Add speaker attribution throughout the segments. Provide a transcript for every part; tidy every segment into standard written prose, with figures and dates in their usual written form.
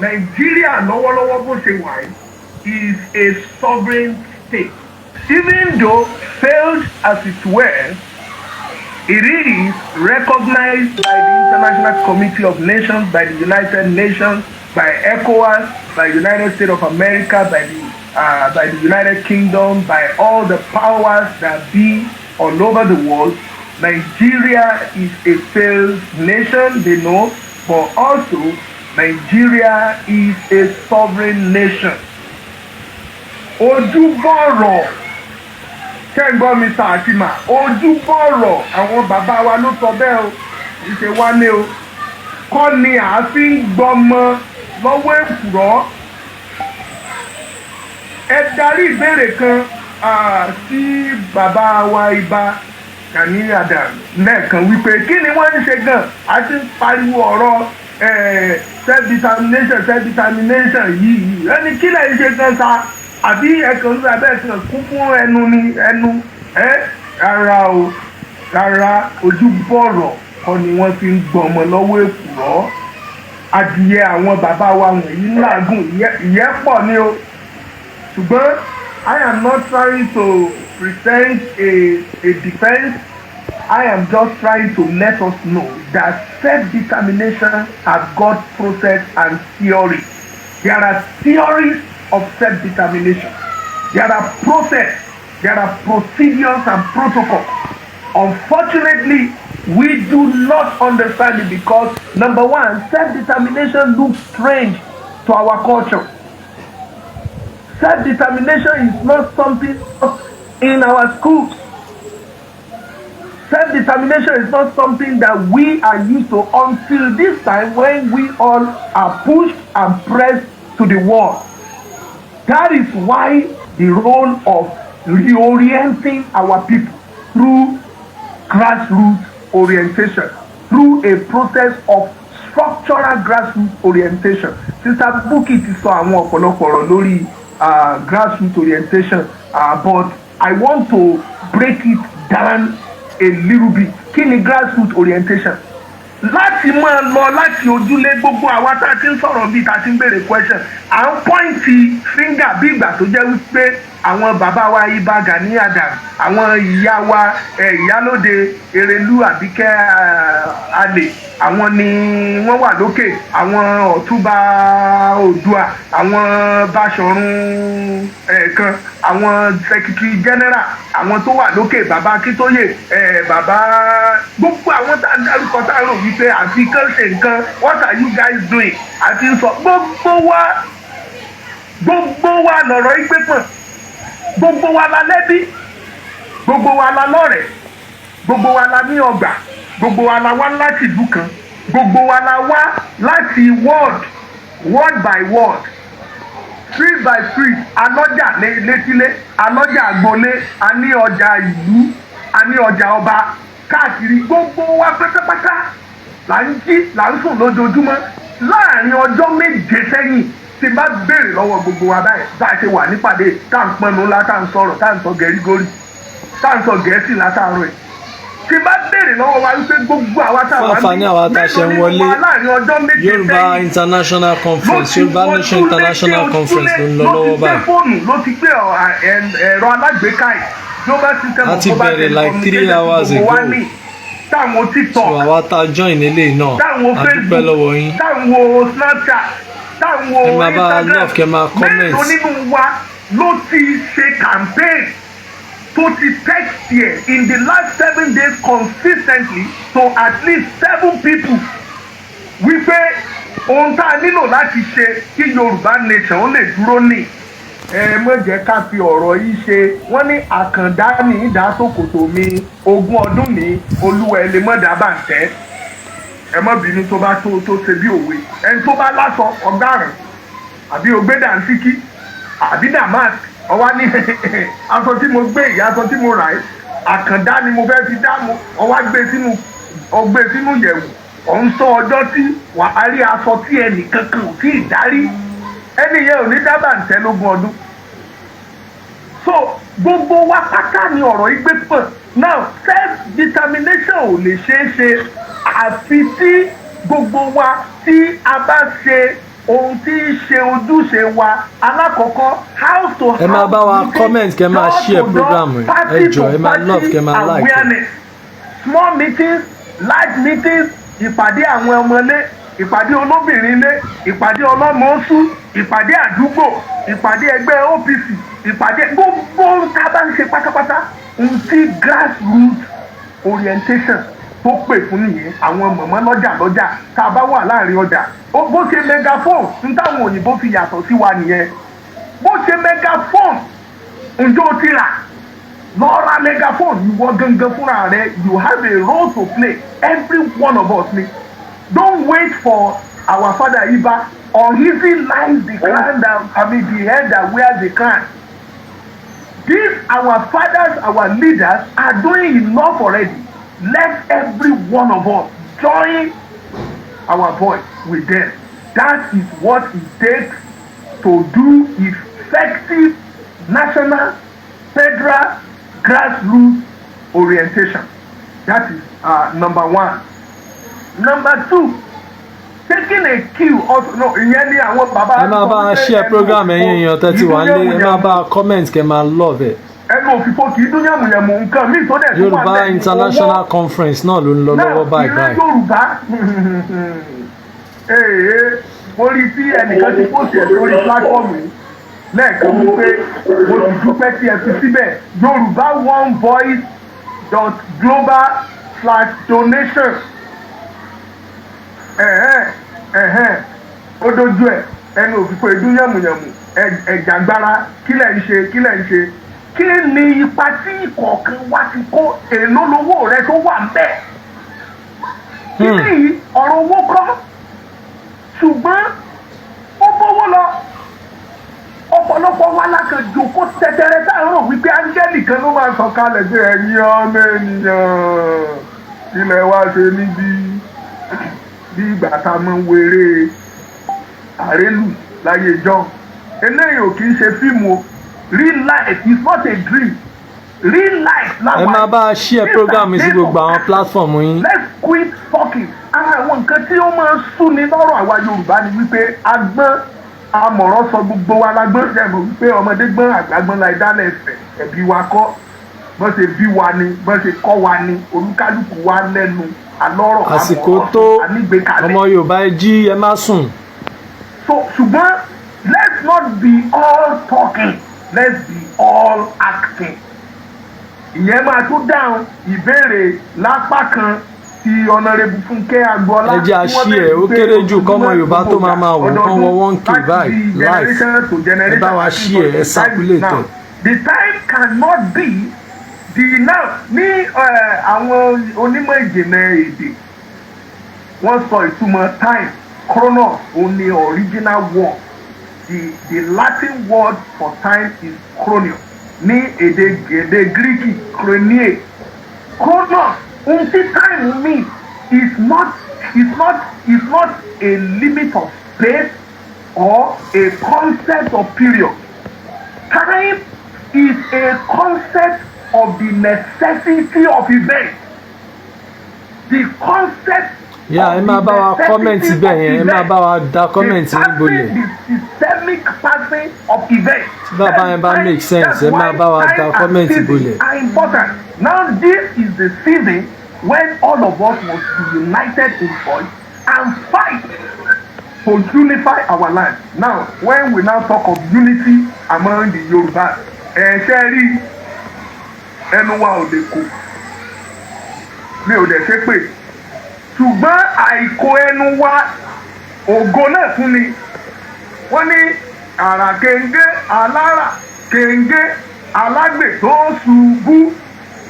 Speaker 1: Nàìjíríà lọ́wọ́lọ́wọ́ bó ṣe wà yìí is a sovereign state. Even though failed as it were, it is recognized by the International Committee of Nations, by the United Nations, by ECOWAS, by United States of America, by the United Kingdom, by all the powers that be all over the world. Nigeria is a failed nation, they know, but also Nigeria is a sovereign nation. Ojúbọ̀rọ̀, ṣé ń gbọ́ mi, sir àti ma? Ojúbọ̀rọ̀, àwọn bàbá wa ló sọ bẹ́ẹ̀ o, kì í ṣe wálé o, kọ́ ni à fi ń gbọmọ lọ́wọ́ èkùrọ́. Ẹ darí ìbéèrè kan sí bàbá wa Ìbà Gani Adams lẹ́ẹ̀kan wípé kí ni wọ́n ń ṣe gan? A ti ń pariwo ọ̀rọ̀ self determination, self determination yìí. Ẹni kí lẹ̀ ń ṣe gan sa? Àbí ẹ̀kan ń sọ abẹ́ ẹ̀kan kún fún ẹnu ni ẹnu ẹ? Rárá o, rárá. Ojú bọ̀rọ̀ kọ́ ni wọ́n fi ń gbọmọ lọ́wọ́ èkùrọ́. Adìyẹ àwọn bàbá wa wọ̀nyí ń làágùn, ìyẹ́ pọ̀ ní o. Ṣùgbọ́n I am not trying to present a defense. I am just trying to let us know that self-determination has got process and theory. There are theories of self-determination. There are process, there are procedures and protocols. Unfortunately, we do not understand it because, number one, self-determination looks strange to our culture. Self-determination is not something in our schools. Self-determination is not something that we are used to until this time when we all are pushed and pressed to the wall. That is why the role of reorienting our people through grassroots orientation, through a process of structural grassroots orientation. Sister Bukky ti sọ àwọn ọ̀pọ̀lọpọ̀ ọ̀rọ̀ lórí grassroots orientation, but I want to break it down a little bit. Kí ni grassroots orientation? Láti máa lọ láti ojúlé. Gbogbo àwa tá a ti ń sọ̀rọ̀ bíi tá a ti ń béèrè question, à ń point finger bí ìgbà tó jẹ́ wípé àwọn bàbá wa Ìbà Gani Adams, àwọn ìyá wa ìyálóde Erelú Àbíkẹ́ Alè, àwọn ni wọ́n wà lókè, àwọn Ọ̀túnba Oòduà, àwọn Báṣọ̀run ẹ̀ẹ̀kan, àwọn secretary general, àwọn tó wà lókè, bàbá Akíntóyè, bàbá gbogbo àwọn tá a dárúkọ, tá a rò wípé àfi kán ṣe nǹkan. What are you guys doing? Àti ń sọ gbogbo wa, gbogbo wa lọ̀rọ̀ ìgbé pọ̀n. Gbogbo wa la lẹ́bí, gbogbo wa la lọ́rẹ̀ẹ́, gbogbo wa la ní ọgbà, gbogbo wa la wá láti ìlú kan, gbogbo wa la wá láti ward, ward by ward, street by street. Alọ́jà létílé, alọ́jà agboolé, a ní ọjà ìlú, a ní ọjà ọba káàkiri. Gbogbo wa pátápátá là ń jí, là ń sùn lójoojúmọ́. Láàrin ọjọ́ 7 sẹ́yìn, tí n bá béèrè lọ́wọ́ gbogbo wa báyìí, bá a ṣe wà nípàdé, tá à ń pọnnu ńlá, tá à ń sọ̀rọ̀, tá à ń sọ gẹ̀rígórì, tá à ń sọ Gẹ̀ẹ́sì látàárọ̀ ẹ̀, tí n bá béèrè lọ́wọ́ wa wípé gbogbo àwa tá a
Speaker 2: Fún
Speaker 1: wà
Speaker 2: àǹfààní àwa tá a ṣe ń
Speaker 1: mélòó nínú
Speaker 2: wọlé,
Speaker 1: wa láàrin ọjọ́ 7
Speaker 2: Yorùbá
Speaker 1: sẹ́yìn
Speaker 2: International
Speaker 1: ló
Speaker 2: Conference,
Speaker 1: ti
Speaker 2: Yorùbá Nation
Speaker 1: wọjúlé
Speaker 2: International
Speaker 1: dé
Speaker 2: Conference ló ń lọ
Speaker 1: ojúlé, ló
Speaker 2: lọ́wọ́
Speaker 1: ti gbé
Speaker 2: báyìí.
Speaker 1: fóònù, ló ti gbé ẹ̀rọ alágbèéká yìí, global system
Speaker 2: A
Speaker 1: of
Speaker 2: ti
Speaker 1: mobile
Speaker 2: bẹ̀rẹ̀ like 3
Speaker 1: telecommunication
Speaker 2: hours
Speaker 1: tí gbogbo wa
Speaker 2: ago.
Speaker 1: ní, táwọn TikTok,
Speaker 2: So àwa tá a join eléyìí náà,
Speaker 1: táwọn
Speaker 2: a dúpẹ́
Speaker 1: Facebook,
Speaker 2: lọ́wọ́ yín.
Speaker 1: táwọn Snapchat, táwọn
Speaker 2: Ẹ máa bá wa
Speaker 1: Instagram,
Speaker 2: love, kẹ́ máa comment.
Speaker 1: mélòó nínú wa ló ti ṣe campaign, tó ti text here in the last 7 days consistently to at least seven people wípé ohun tá a nílò láti ṣe kí Yorùbá Nation ó lè dúró ní? Ẹ má jẹ́ ká fi ọ̀rọ̀ yìí ṣe. Wọ́n ní àkàndá ní ìdásókòtò mi, ogún ọdún ní olúwa ẹ lè mọ̀ dábàá tẹ́. Ẹ má bínú, tó bá tó tó ṣe bí òwe, ẹni tó bá lásọ ọgárùn àbí ògbé dànsíkí àbí damask, ọwá ní aṣọ tí mo gbé ìyá, aṣọ tí mo rà yìí, àkàndá ni mo fẹ́ fi dá mo, ọwá gbé sínú, ọgbé sínú yẹ̀wù, ọ̀ ń sọ ọjọ́ tí wàá rí aṣọ tí ẹnì kankan ò tí ì dárí, ẹni yẹn ò ní dábàá ǹtẹ́ lógún ọdún. So gbogbo wa pátá ni ọ̀rọ̀ yìí gbé pọ̀. Now, self determination ò lè ṣeé ṣe àfi tí gbogbo wa tí a bá ṣe Ohun tí í ṣe ojúṣe wa alákọ̀ọ́kọ́, house to house
Speaker 2: Ẹ máa bá wa
Speaker 1: meeting,
Speaker 2: comment, kẹ́ máa
Speaker 1: door
Speaker 2: share
Speaker 1: to door,
Speaker 2: program yìí.
Speaker 1: party
Speaker 2: Ẹ jọ̀ọ́,
Speaker 1: to
Speaker 2: ẹ máa
Speaker 1: party
Speaker 2: love, kẹ́ máa like ẹ.
Speaker 1: awareness, small meetings, large meetings, ìpàdé àwọn ọmọlé, ìpàdé olóbìnrin ilé, ìpàdé ọlọ́mọ oṣù, ìpàdé àdúgbò, ìpàdé ẹgbẹ́ OPC, ìpàdé gbogbo ohun tá a bá ń ṣe pátápátá, ohun tí grassroots orientation tó pè fún nìyẹn. Àwọn mọ̀mọ́ lọ́jà lọ́jà, tá a bá wà láàrin ọjà, bó ṣe megaphone ń táwọn òyìnbó fi yàtọ̀ sí wa nìyẹn. Bó ṣe megaphone, ǹjọ́ o ti rà, lọ ra megaphone. Ìwọ gangan fúnra rẹ, you have a role to play, every one of us ni. Don't wait for our father Iba. Uneasy lies the crown that, I mean, the head that wears the crown. These our fathers, our leaders are doing enough already. Let every one of us join our voice with them. That is what it takes to do effective national, federal grassroots orientation. That is number one. Number two, taking a cue also, no, ìyẹn ni àwọn bàbá.
Speaker 2: Ẹ máa bá a share program. Ẹ̀yin èèyàn tẹ́tí wà nílé, ẹ máa bá a comment, kẹ́ máa love ẹ̀.
Speaker 1: Ẹnu òfìfo kì í dún yàmùyàmù. Nǹkan míì tó dẹ̀ tún wà
Speaker 2: Yorùbá
Speaker 1: bẹ́ẹ̀ ni
Speaker 2: International
Speaker 1: owó.
Speaker 2: Conference náà ló ń lọ lọ́wọ́ báyìí
Speaker 1: Ìran
Speaker 2: báyìí.
Speaker 1: Yorùbá, ee, mo rí tí ẹnìkan ti post ẹ̀ lórí platform yìí lẹ́ẹ̀kan wípé mo sì dúpẹ́ tí ẹ fi síbẹ̀, Yorùbá One Voice dot global slash donation. Ẹ̀hẹ́n ẹ̀hẹ́n, ó dojú ẹ̀. Ẹnu òfìfo ìdún yàmùyàmù, ẹ̀jàgbára. Kí lẹ̀ ń ṣe? Kí lẹ̀ ń ṣe? Kí ni ipa tí ìkọ̀ọ̀kan wá ti kó? Èló lowó rẹ tó wà ń bẹ̀? Kíní yìí, ọ̀rọ̀ owó kọ́, ṣùgbọ́n ó bówó lọ. Ọ̀pọ̀lọpọ̀ wa la kàn jòkó tẹtẹrẹ tá à ń rò wípé áńgẹ́lì kan ló máa sọ kalẹ̀ pé, "Ẹ̀yin ọmọ ènìyàn, ilẹ̀ wa ṣe níbi bí ìgbà tá a mọ̀ wéré àrélù láyé john." Eléyìí ò kì í ṣe fíìmù o. Real life is not a dream, real life
Speaker 2: Ẹ
Speaker 1: láwa.
Speaker 2: máa bá a share program yìí sí gbogbo àwọn platform yín.
Speaker 1: Let's quit talking. Ara àwọn nǹkan tí ó máa ń súni lọ́rọ̀ àwa Yorùbá ni wípé agbọ́n amọ̀rọ̀ sọ, gbogbo wa la gbọ́n. Jẹ́ mọ̀ wípé ọmọdé gbọ́n, àgbà gbọ́n, la ìdálẹ̀ ẹ̀fẹ̀. Ẹ̀bí wa kọ́, bọ́n ṣe bí wa ni, bọ́n ṣe kọ́ wa ni. Olúkálùkù wa lẹ́nu alọ́rọ̀,
Speaker 2: Àsìkò
Speaker 1: amọ̀rọ̀
Speaker 2: tó.
Speaker 1: sọ, anígbèkalẹ̀.
Speaker 2: Ọmọ Yorùbá, ẹ jí, ẹ má sùn.
Speaker 1: So ṣùgbọ́n let's not be all talking, let's be all acting. Ìyẹn máa tún dáhùn ìbéèrè lápá kan ti Honourable Fúnkẹ́ Agboola.
Speaker 2: Ẹ jẹ́ a share, ó kéré jù kọ́mọ Yorùbá tó máa máa wò kán wọ 1K báyìí live. Ẹ bá wa share, ẹ circulate ẹ.
Speaker 1: The time cannot be the now ní àwọn onímọ̀ ìjìnlẹ̀ èdè, wọ́n sọ ìtumọ̀ time. Chronos òun ni original word. The Latin word for time is chronos. Ní èdè Gíríkì, chronie, chronos. Ohun tí time mean is not a limit of space or a concept of period. Time is a concept of the necessity of events, the concept.
Speaker 2: Yà, ẹ máa bá wa comment bẹ́ẹ̀ yẹn, ẹ máa bá wa da comment níbolẹ̀.
Speaker 1: The systemic passing of events.
Speaker 2: Tí bàbá yẹn bá make sense, ẹ máa bá wa da comment bolẹ̀.
Speaker 1: Are important. Now this is the season when all of us must be united in voice and fight to unify our land. Now when we now talk of unity among the Yorùbá, ẹ ṣe rí, ẹnu wa ò lè kó, mi ò dẹ̀ ṣe pé, ṣùgbọ́n àìkó ẹnu wa, ògo náà fún mi. Wọ́n ní àrà kéńgé, alára kéńgé, alágbè tó ṣubú,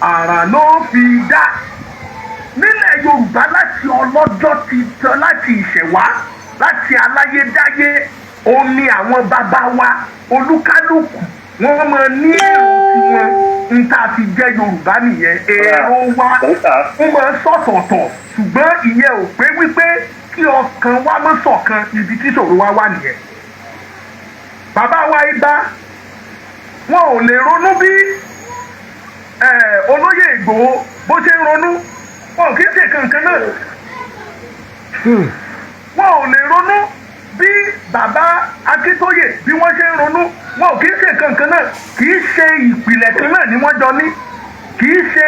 Speaker 1: àrà ló fi dá. Nílẹ̀ Yorùbá, láti ọlọ́jọ́ ti tán, láti ìṣẹ̀wá, láti aláyédáyé, ó ní àwọn bàbá wa, olúkálùkù wọ́n máa ní èrò tiwọn. Ń tá a fi jẹ́ Yorùbá nìyẹn. Èrò wa ó máa ń sọ̀tọ̀ọ̀tọ̀, ṣùgbọ́n ìyẹn ò pé wípé kí ọkàn wa má ṣọ̀kan. Ibi tí ìṣòro wa wà nìyẹn. Bàbá wa Ibà, wọn ò lè ronú bí olóyè Ìgbòho bó ṣe ń ronú. Wọn ò kí ń ṣe kankan náà. Wọn ò lè ronú. Bí bàbá Akíntóyè bí wọ́n ṣe ń ronú, wọn ò kì í ṣe kankan náà, kì í ṣe ìpìlẹ̀ kan náà ni wọ́n jọ ní, kì í ṣe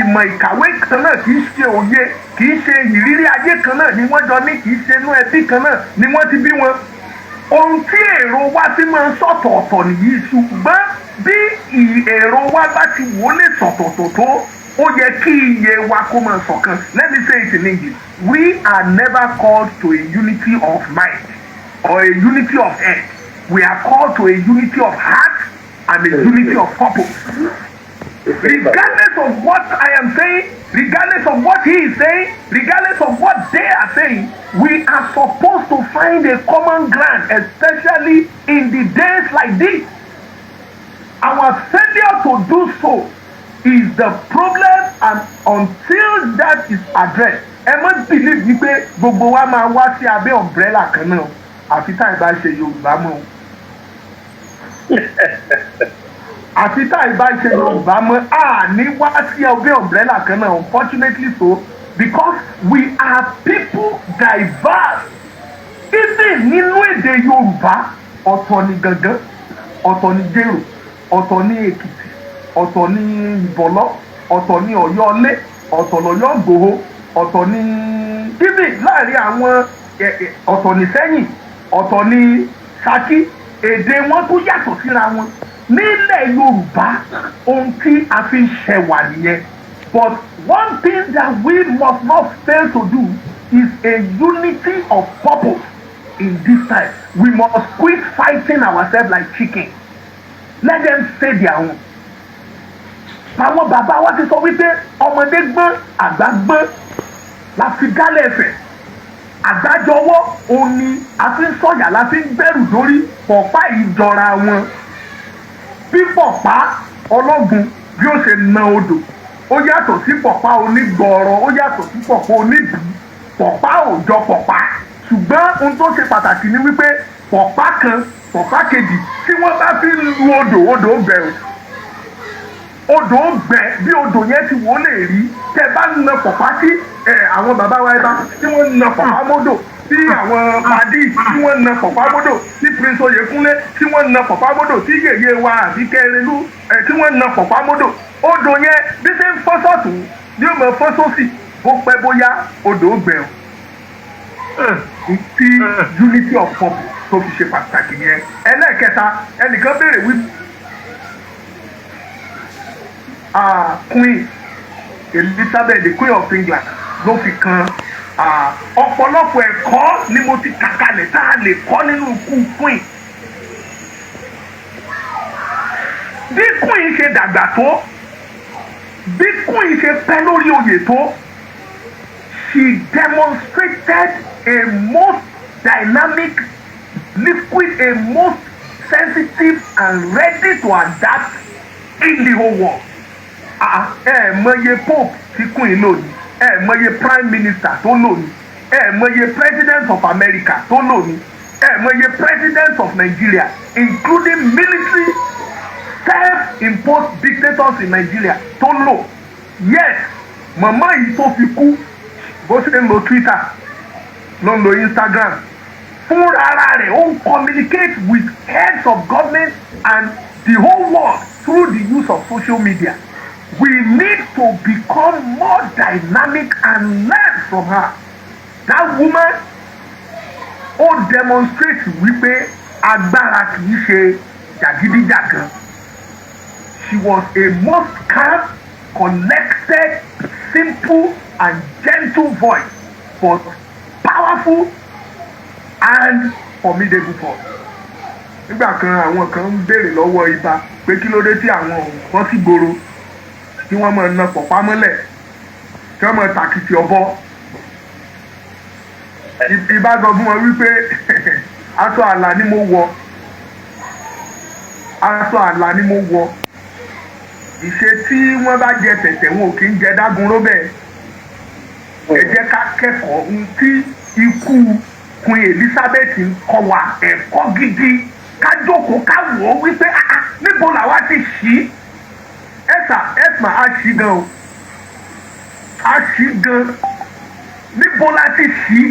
Speaker 1: ìmọ̀ ìkàwé kan náà, kì í ṣe òye, kì í ṣe ìrírí ayé kan náà ni wọ́n jọ ní, kì í ṣe inú ẹbí kan náà ni wọ́n ti bí wọn. Ohun tí èrò wa fi máa ń sọ̀tọ̀ọ̀tọ̀ nìyí. Ṣùgbọ́n bí èrò wa bá ti wò lè sọ̀tọ̀ọ̀tọ̀ tó, ó yẹ kí iye wa kó máa ṣọ̀kan. Let me say it in English: we are never called to a unity of mind or a unity of head. We are called to a unity of heart and a unity of purpose. Regardless of what I am saying, regardless of what he is saying, regardless of what they are saying, we are supposed to find a common ground, especially in the days like this. Our failure to do so is the problem, and until that is addressed, ẹ má believe wípé gbogbo wa máa wá sí abẹ́ umbrella kan náà, àfi tá ì bá ṣe Yorùbá mọ́ o, àfi tá ì bá ṣe Yorùbá mọ́, a ní wá sí abẹ́ umbrella kan náà. Unfortunately so, because we are people diverse. Even nínú èdè Yorùbá, ọ̀tọ̀ ni Gangan, ọ̀tọ̀ ni Jèrò, ọ̀tọ̀ ní Èkìtì, ọ̀tọ̀ ní Ìbọ̀lọ́, ọ̀tọ̀ ní Ọ̀yọ́lé, ọ̀tọ̀ lọ́yọ́ Gbòho, ọ̀tọ̀ ní even láàrin àwọn ọ̀tọ̀ ní Sẹ́yìn, ọ̀tọ̀ ní Ṣakí. Èdè wọn tó yàtọ̀ síra wọn nílẹ̀ Yorùbá, ohun tí a fi ń ṣẹwà nìyẹn. But one thing that we must not fail to do is a unity of purpose in this time. We must quit fighting ourselves like chicken. Let them say their own. Àwọn bàbá wa ti sọ wípé ọmọdé gbọ́n, àgbà gbọ́n la fi dálẹ̀ ẹ̀fẹ̀. Àgbájọwọ́ òun ni a fi ń sọ̀yà, la fi ń gbẹ́rù dórí. Pọ̀pá ìjọra wọn, bí pọ̀pá ọlọ́gun bí ó ṣe na odò, ó yàtọ̀ sí pọ̀pá onígbọ̀ọ̀rọ̀, ó yàtọ̀ sí pọ̀pá oníbì. Pọ̀pá ò jọ pọ̀pá. Ṣùgbọ́n ohun tó ṣe pàtàkì ni wípé pọ̀pá kan, pọ̀pá kejì, tí wọ́n bá fi ń lu odò, odò ó bẹ̀rù, odò ó gbẹ. Bí odò yẹn ti wò ó lè rí, tẹ bá ń na pọ̀pá sí ẹ, àwọn bàbá wa ẹ bá tí wọ́n ń na pọ̀pá mọ́dò, tí àwọn padì tí wọ́n ń na pọ̀pá mọ́dò, tí Prince Oyèkúnlé tí wọ́n ń na pọ̀pá mọ́dò, tí yèyé wa àbí kẹrìnlú ẹ tí wọ́n ń na pọ̀pá mọ́dò, odò yẹn bí ṣe ń fọ́ sọ́tún ni ó mọ̀ fọ́ sósì. Bó pẹ́ bóyá, odò ó gbẹ o. Tí unity of purpose tó fi ṣe pàtàkì yẹn. Ẹlẹ́ẹ̀kẹta, ẹnìkan béèrè wí Queen Elizabeth, the Queen of England, ló fi kan ọ̀pọ̀lọpọ̀ ẹ̀kọ́ ni mo ti kà kalẹ̀ tá a lè kọ́ nínú ikú Queen. Bí Queen ṣe dàgbà tó, bí Queen ṣe pẹ́ lórí oyè tó, she demonstrated a most dynamic, liquid, a most sensitive and ready to adapt in the whole world. Ah, ẹ mọye pope tí Queen lò ní, ẹ mọye prime minister tó lò ní, ẹ mọye president of America tó lò ní, ẹ mọye president of Nigeria, including military self-imposed dictators in Nigeria tó lò. Yes, màmá yìí tó fi kú, bó ṣe ń lo Twitter ló ń lo Instagram fúnra ara rẹ̀. Ó ń communicate with heads of government and the whole world through the use of social media. We need to become more dynamic and learn from her. That woman, ó demonstrate wípé agbára kì í ṣe jàgídíjàgan. She was a most calm, collected, simple and gentle voice, but powerful and formidable force. Nígbà kan, àwọn kan ń béèrè lọ́wọ́ ibà pé kí ló dé tí àwọn ò bọ́ sí gbòòrò, kí wọ́n máa na pọ̀pá mọ́lẹ̀, kí wọ́n máa tàkìtì ọ̀bọ. Ibà sọ fún wọn wípé aṣọ àlà ni mo wọ̀, aṣọ àlà ni mo wọ̀. Ìṣe tí wọ́n bá jẹ tẹ̀tẹ̀, wọn ò kí ń jẹ dágunró bẹ́ẹ̀. Ẹ jẹ́ ká kẹ́kọ̀ọ́ ohun tí ikú Queen Elizabeth ń kọ́ wa, ẹ̀kọ́ gidi. Ká jókòó, ká wò ó wípé, ah ah, níbo làwa ti ṣí ẹ̀sà ẹ̀sà á ṣí gan o, á ṣí gan. Níbo la ti ṣí?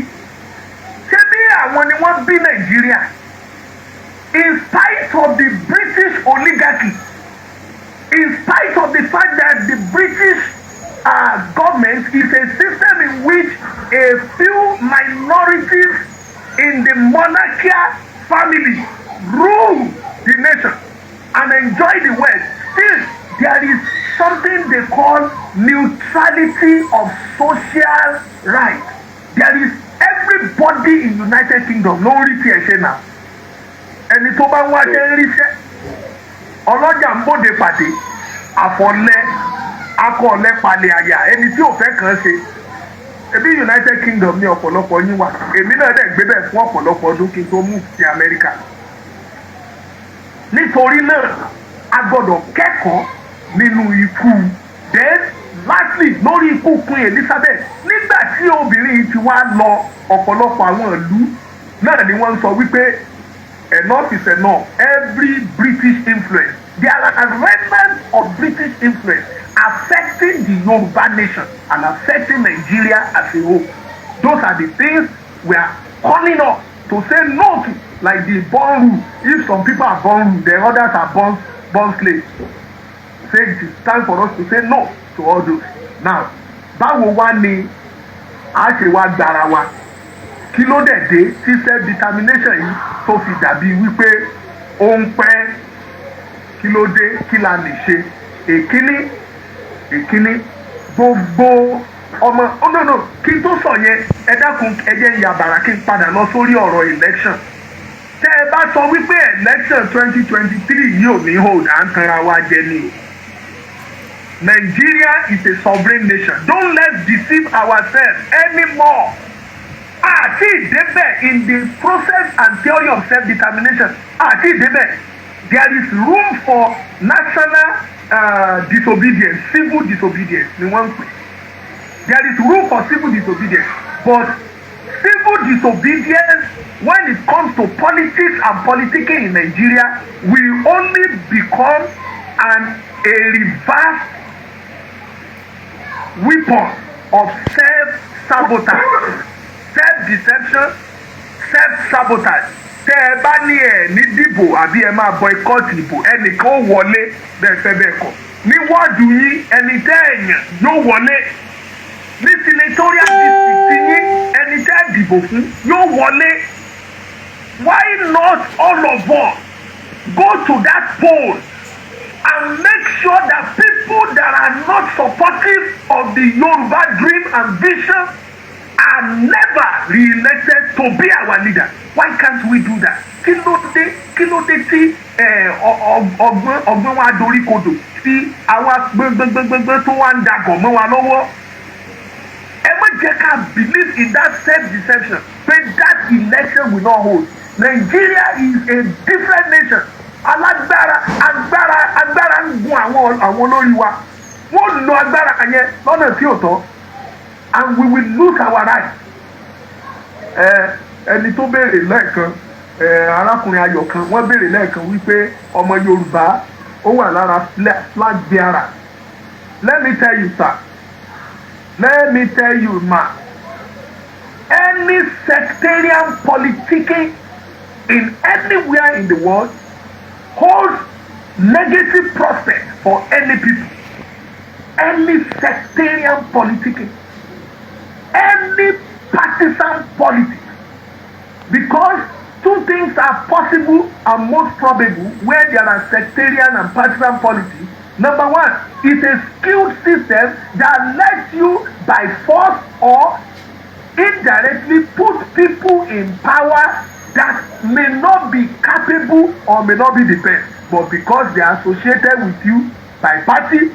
Speaker 1: Ṣé bí àwọn Àwọn ni wọ́n bí Nàìjíríà. In spite of the British oligarchy, in spite of the fact that the British government is a system in which a few minorities in the monarchical family rule the nation and enjoy the wealth, still there is something they call neutrality of social rights. There is everybody in United Kingdom ló ń rí tiẹ̀ ṣe náà. Ẹni tó bá ń wáṣẹ́ ń ríṣẹ́, ọlọ́jà ń bòde pàdé àfọ̀lẹ́ akọ̀ọ̀lẹ́ palẹ̀ àyà ẹni tí ò fẹ́ kàn án ṣe. Ebi United Kingdom ní ọ̀pọ̀lọpọ̀ yín wà. Èmi náà dẹ̀ gbé bẹ́ẹ̀ fún ọ̀pọ̀lọpọ̀ ọdún kí n tó move sí Amẹ́ríkà. Nítorí náà, a gbọ́dọ̀ kẹ́kọ̀ọ́ nínú ikú. Then lastly, lórí ikú Queen Elizabeth, nígbà tí obìnrin yìí ti wá lọ, ọ̀pọ̀lọpọ̀ àwọn ìlú náà ni wọ́n ń sọ wípé enough is enough. Every British influence, there are remnants of British influence affecting the Yoruba nation and affecting Nigeria as a whole. Those are the things we are calling up to say no to, like the born rule. If some people are born rule, then others are born slaves. Say it is time for us to say no to all those. Now, báwo wá ni a ṣe wá gbára wa? Kí ló dẹ̀ dé tí self determination yìí tó fi dàbí wípé ó ń pẹ́? Kí ló dé? Kí la lè ṣe? Èkíní, gbogbo ọmọ, oh no, kí n tó sọ yẹn, ẹ dákun, ẹ jẹ́ n yà bàrà kí n padà lọ sórí ọ̀rọ̀ election. Tẹ́ ẹ bá sọ wípé election 2023 yìí ò ní hold, à ń tanra wa jẹ ni o. Nigeria is a sovereign nation. Don't let's deceive ourselves anymore. Àti ìdébẹ̀ in the process and theory of self-determination, àti ìdébẹ̀, there is room for national disobedience. Civil disobedience ni wọ́n ń pè. There is room for civil disobedience, but civil disobedience, when it comes to politics and politicking in Nigeria, will only become a reverse weapon of self-sabotage, self-deception, self-sabotage. Tẹ́ ẹ bá ní ẹ ní dìbò àbí ẹ máa boycott ìbò, ẹnìkan ó wọlé, bẹ́ẹ̀ fẹ́ bẹ́ẹ̀ kọ̀. Ní wọ́ọ̀dù yín, ẹni tẹ́ ẹ yàn yóò wọlé. Ní senatorial district yín, ẹni tẹ́ ẹ dìbò fún yóò wọlé. Why not all of us go to that poll and make sure that people that are not supportive of the Yoruba dream and vision are never re-elected to be our leader? Why can't we do that? Kí ló dé? Kí ló dé tí ọgbọ́n ọgbọ́n wa dorí kodò, tí àwa gbọ́ngbọ́ngbọ́ngbọ́n tó wá ń dagọ̀ mọ́ wa lọ́wọ́? Ẹ má jẹ́ ká believe in that self-deception pé that election will not hold. Nigeria is a different nation. Alágbára, agbára, agbára ń gun àwọn olórí wa. Wọ́n lo agbára yẹn lọ́nà tí ò tọ́ and we will lose our right. Ẹni tó béèrè lẹ́ẹ̀kan, arákùnrin Ayọ̀ kan, wọ́n béèrè lẹ́ẹ̀kan wípé ọmọ Yorùbá ó wà lára flag bearer. Let me tell you, sir, let me tell you, ma, any sectarian politicking in anywhere in the world holds negative prospect for any people. Any sectarian politicking, any partisan politics, because two things are possible and most probable where there are sectarian and partisan politics. Number one, it's a skewed system that lets you by force or indirectly put people in power that may not be capable or may not be the best, but because they are associated with you by party,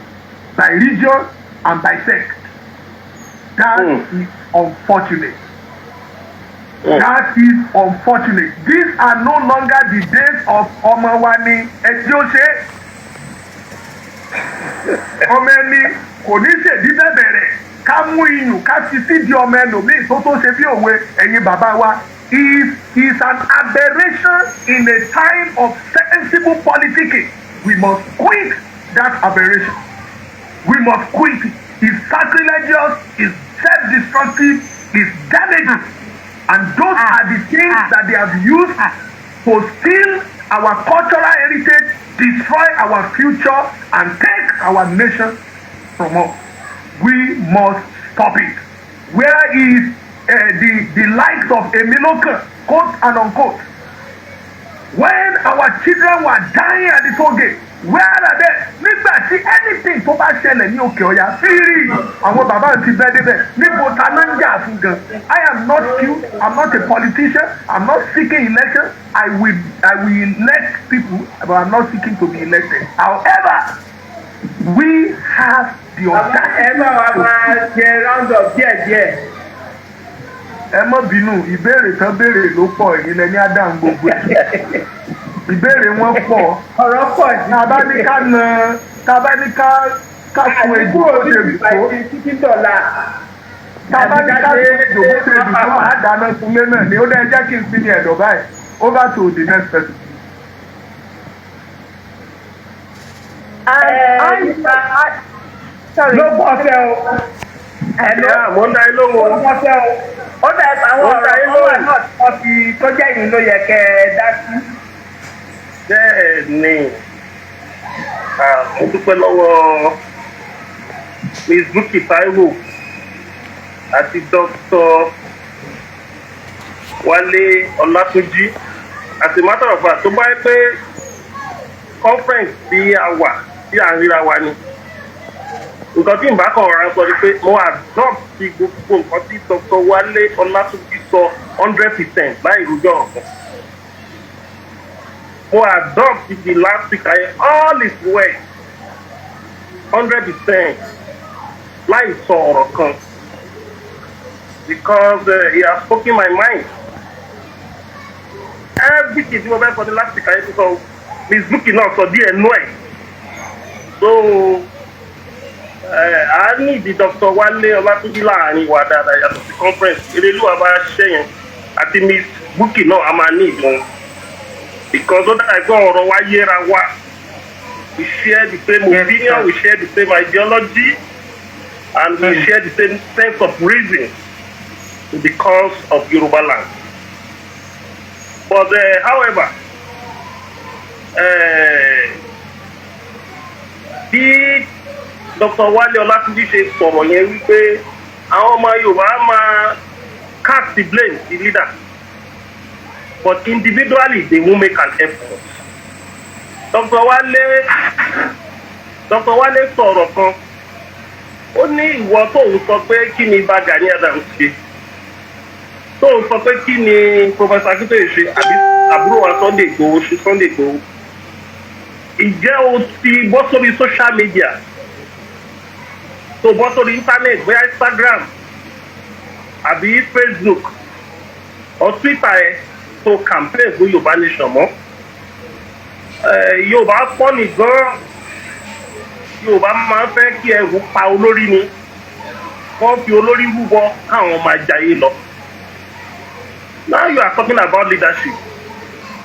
Speaker 1: by region and by sect. That is unfortunate. That is unfortunate. These are no longer the days of ọmọ wa ni ẹjọ́ ṣe, ọmọ ẹni kò ní ṣèdí bẹ̀bẹ̀rẹ̀ ká mú iyùn ká fi sídìí ọmọ ẹlòmíì tó tó ṣe bí òwe ẹ̀yin bàbá wa is an aberration in a time of sensible politicking. We must quit that aberration. We must quit it. It's sacrilegious, it's self-destructive, it's damaging. And those are the things that they have used to steal our cultural heritage, destroy our future, and take our nation from us. We must stop it. Where is the likes of Emilokan, quote and unquote? When our children were dying at the toll gate, where are they? Nígbà tí anything tó bá ṣẹlẹ̀ ní Òkè Ọ̀yà fírí, àwọn bàbá ti bẹ́ débẹ̀. Níbo ta ló ń jà fún gan? I am not skilled, I'm not a politician, I'm not seeking election. I will elect people, but I'm not seeking to be elected. However, we have the audacity.
Speaker 3: Ẹ bá wa máa ṣe round up díẹ̀díẹ̀.
Speaker 1: Ẹ má bínú, ìbéèrè tán béèrè ló pọ̀. Èyí lẹni Adam, gbogbo ẹ̀ ìbéèrè wọn pọ̀.
Speaker 3: Ọ̀rọ̀ pọ̀ sí.
Speaker 1: Tá a bá ní ká na, tá a bá ní ká fún ejò
Speaker 3: Àdúgbò
Speaker 1: bó ṣe
Speaker 3: bíbí
Speaker 1: dùn tó,
Speaker 3: títí dọ̀la.
Speaker 1: Tá a bá ní ká fún ejò bó ṣe dùn tó, àá dáná sunlé náà ni. Ó dẹ́ jẹ́ kí n sinmi ẹ̀dọ̀ báyìí. Over to the next person.
Speaker 4: And I, sorry.
Speaker 3: Ló bọ́ ọ̀fẹ́ o. Hello.
Speaker 5: Yeah, mo ń dá yín lóhùn
Speaker 3: Ló
Speaker 5: o.
Speaker 3: bọ́ ọ̀fẹ́ o. Ó dà àwọn
Speaker 5: Mo ń dá
Speaker 3: ọ̀rọ̀
Speaker 5: yín
Speaker 3: kan wà
Speaker 5: lóhùn.
Speaker 3: náà tí wọ́n fi tó jẹ́ yìí ló yẹ kẹ́ ẹ dá sí.
Speaker 5: Bẹ́ẹ̀ ni, mo dúpẹ́ lọ́wọ́ Miss Bukky Taiwo àti Dr. Wálé Ọlátúnjí. As a matter of fact, tó bá yẹ pé conference tí a wà tí à ń ríra wa ni, nǹkan tí ìbá kan ọ̀rọ̀ sọ ni pé mo adopt ti gbogbo nǹkan tí Dr. Wálé Ọlátúnjí sọ 100% láì rújọ́ ọ̀kan. Mo adopt the last speaker yẹn, all is well, 100% láì sọ ọ̀rọ̀ kan, because he has spoken my mind. Everything tí mo fẹ́ sọ ní last speaker yẹn tó sọ, Miss Bukky náà sọ díẹ̀ nú ẹ̀. So a ní ìdí Dr. Wálé Ọlátúnjí láàrin wa dáadáa yàtọ̀ sí conference Erelúwa bá ṣiṣẹ́ yẹn àti Miss Bukky náà, a máa ní ìdùn because ó dára pé ọ̀rọ̀ wa yéra wa. We share the same opinion, we share the same ideology, and we share the same sense of reason to the cause of Yoruba land. But however, bí Dr. Wálé Ọlátúnjí ṣe sọ̀rọ̀ yẹn wípé àwọn ọmọ Yorùbá máa cast the blame the leader, but individually they won't make an effort. Dr. Wálé sọ̀rọ̀ kan, ó ní ìwọ tóun sọ pé kí ni Ìbà Gani Adams ṣe, tóun sọ pé kí ni Professor Akintoye ṣe, àbí àbúrò wa Sunday Igboho ṣe, Sunday Igboho, ìjẹ́ o ti bọ́ sórí social media, tó bọ́ sórí internet, bóyá Instagram àbí Facebook or Twitter ẹ, tó campaign fún Yorùbá nation mọ́? Yorùbá pọ̀ ní gan. Yorùbá máa ń fẹ́ kí ẹrù pa olórí ni, wọ́n fi olórí rúbọ káwọn máa jayé lọ. Now you are talking about leadership.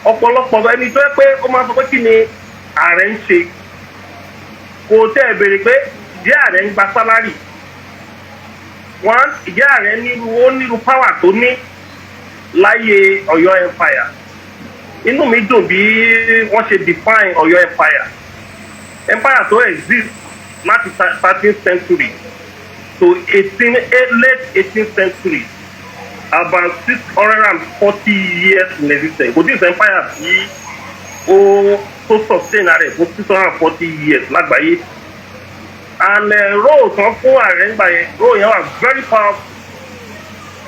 Speaker 5: Ọ̀pọ̀lọpọ̀ ẹni tó yẹ pé ó máa sọ pé kí ni ààrẹ ń ṣe, kò tẹ́ ẹ béèrè pé ìjẹ́ ààrẹ ń gba salary one, ìjẹ́ ààrẹ níru ó níru power tó ní láyé Ọ̀yọ́ Empire. Inú mi dùn bí wọ́n ṣe define Ọ̀yọ́ Empire, empire tó exist láti 13th century to eighteen late 18th century, about 640 years in existence. Kò tí ì sọ empire tí ó tó sustain rẹ̀ fún 640 years lágbàáyé. And role tán fún ààrẹ ńgbà yẹn, role yẹn wà very powerful,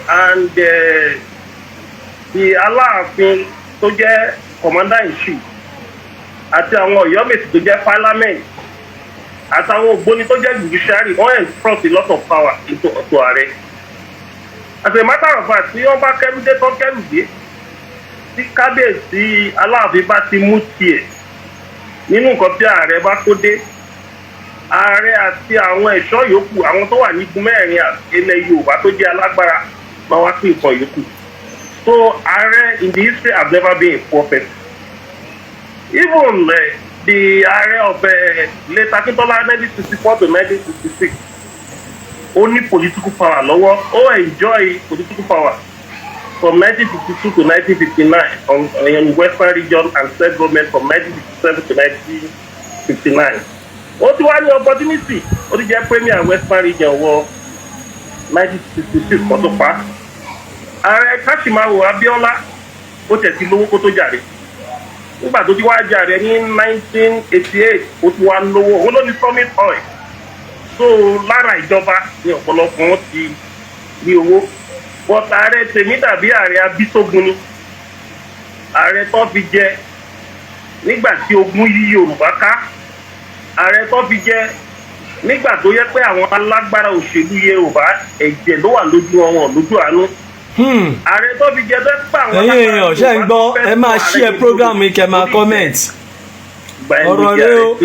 Speaker 5: and the Aláàfin tó jẹ́ commander in chief àti àwọn Ọ̀yọ́mèsì tó jẹ́ parliament àtàwọn Ògbóni tó jẹ́ judiciary, wọ́n entrust a lot of power into to ààrẹ. As a matter of fact, tí wọ́n bá kẹ́rù dé tán, kẹ́rù dé, tí kábíyèsí Aláàfin bá ti mú tiẹ̀ nínú nǹkan tí ààrẹ bá kó dé, ààrẹ àti àwọn ẹ̀ṣọ́ yòókù, àwọn tó wà nígun mẹ́rin ilẹ̀ Yorùbá tó jẹ́ alágbára, máa wá pín nǹkan yòókù. So ààrẹ in the history have never been a poor person. Even the ààrẹ of late Akintola, 1964 to 1966, ó ní political power lọ́wọ́, ó enjoy political power. from 1952 to 1959 in Western Region and state government from 1957 to 1959. Ó ti wá ní opportunity, ó ti jẹ́ premier Western Region wọ 1966 kan tó pa. Ààrẹ Kashimawo Abiola, ó tẹ̀ sí lówó kó tó jàre. Nígbà tó ti wá jàre ní 1988, ó ti wá lówó. Òun ló ní Summit Oil. So lára ìjọba ní ọ̀pọ̀lọpọ̀ wọn ti ní owó. But ààrẹ tèmi dàbí ààrẹ abísógun ni. Ààrẹ tó fi jẹ nígbà tí ogun yí Yorùbá ká, ààrẹ tó fi jẹ nígbà tó yẹ pé àwọn alágbára òṣèlú Yorùbá, ẹ̀jẹ̀ ló wà lójú wọn, wọn lójú àánú. Ààrẹ tó fi jẹ tó pé àwọn
Speaker 2: Ẹ̀yin èèyàn, ṣe ń gbọ́? Ẹ máa share program yìí, kẹ́ máa comment. Ọ̀rọ̀ rẹ o.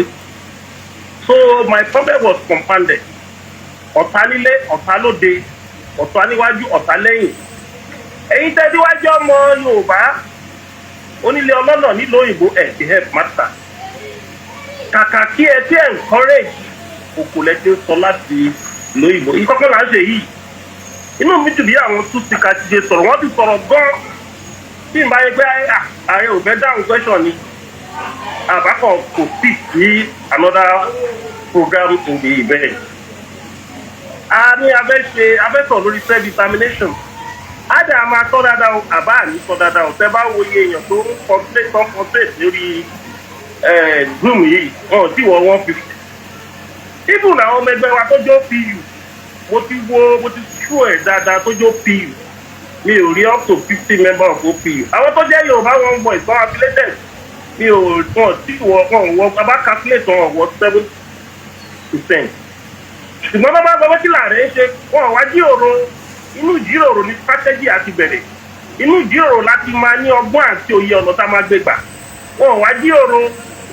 Speaker 5: So my problem was compounded. Ọ̀tá nílé, ọ̀tá lóde, ọ̀tá níwájú, ọ̀tá lẹ́yìn. Ẹ̀yin tẹ́tíwájú ọmọ Yorùbá, onílé ọlọ́nà nílùú òyìnbó, ẹ̀ ti help matter. Kàkà kí ẹ tí encourage, òkò lẹ ti ń sọ láti ìlú òyìnbó. Ìkọ́kọ́ là ń ṣe yìí. Inú mi dùn bí àwọn two speaker ti ṣe sọ̀rọ̀. Wọ́n ti sọ̀rọ̀ gan. Tí n bá yẹ pé ààrẹ ò fẹ́ dáhùn question ni, àbákọ̀ kò sí sí another program in the event. A ní abẹ́ ṣe abẹ́ sọ̀rọ̀ lórí self determination. Á dà máa sọ dáadáa o, àbá àní sọ dáadáa o. Tẹ́ bá wo iye èèyàn tó ń complain, tó ń complain lórí Zoom yìí, wọn ò tí wọ 150. Even àwọn ọmọ ẹgbẹ́ wa tó jó PU, mo ti wo, mo ti tú ẹ̀ dáadáa, tó jó PU, mi ò rí up to 50 member of OPU. Àwọn tó jẹ́ Yorùbá One Voice tó affiliated, mi ò wọn tí wọ, wọn wọ abá calculate, wọn wọ 7%. Ṣùgbọ́n bá bá sọ pé kí làárẹ̀ ń ṣe, wọn wá jíròrò. Inú ìjíròrò ní strategy àti bẹ̀rẹ̀. Inú ìjíròrò láti máa ní ọgbọ́n àti òye ọ̀nà tá a máa gbé gbà. Wọn wá jíròrò.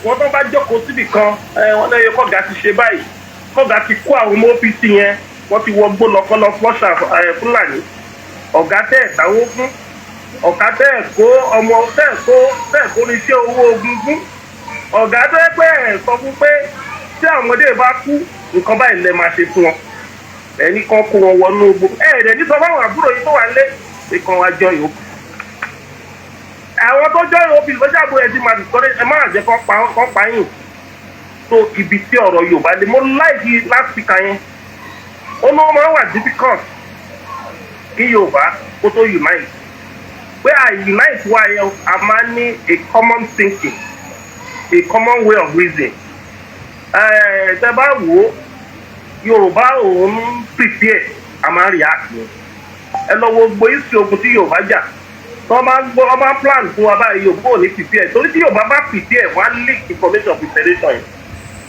Speaker 5: Wọn tó bá jókòó síbì kan, wọn lẹ́yìn kọ́gà ti ṣe báyìí, kọ́gà ti kó àwọn ọmọ OPC yẹn, wọ́n ti wọ gbó lọ́kọ́lọ́ flush Fúlàní. Ọ̀gá tẹ́ ẹ̀ dáwó fún, ọ̀gá tẹ́ ẹ̀ kó ọmọ, tẹ́ ẹ̀ kó ní iṣẹ́ owó ogun fún, ọ̀gá tẹ́ pé ẹ̀ sọ fún pé tí àwọn ọmọdé bá kú, nǹkan báyìí lẹ máa ṣe fún wọn. Ẹni kan kó wọn wọnú ogbó, ẹ ẹ̀dẹ̀ ní sọ fáwọn àbúrò yìí tó wà lé pé kan wá jọ yòókù. Àwọn tó jọ yòókù lọ́jà, àbúrò ẹ̀ ti máa discourage ẹ, má jẹ́ kán pa yín. Tó ibi tí ọ̀rọ̀ Yorùbá lè, mo like last speaker yẹn. Ó ní wọ́n máa ń wà difficult kí Yorùbá kó tó unite, pé à unite wa yẹn, a máa ní a common thinking, a common way of reasoning. Tẹ bá wò ó, Yorùbá òun prepare, a máa react ni. Ẹ lọ wo gbogbo isi ogun tí Yorùbá jà. Tí wọ́n bá ń gbọ́, wọ́n bá plan fún wa báyìí, Yorùbá ò ní prepare, torí tí Yorùbá bá prepare, wọ́n á leak information preparation yẹn.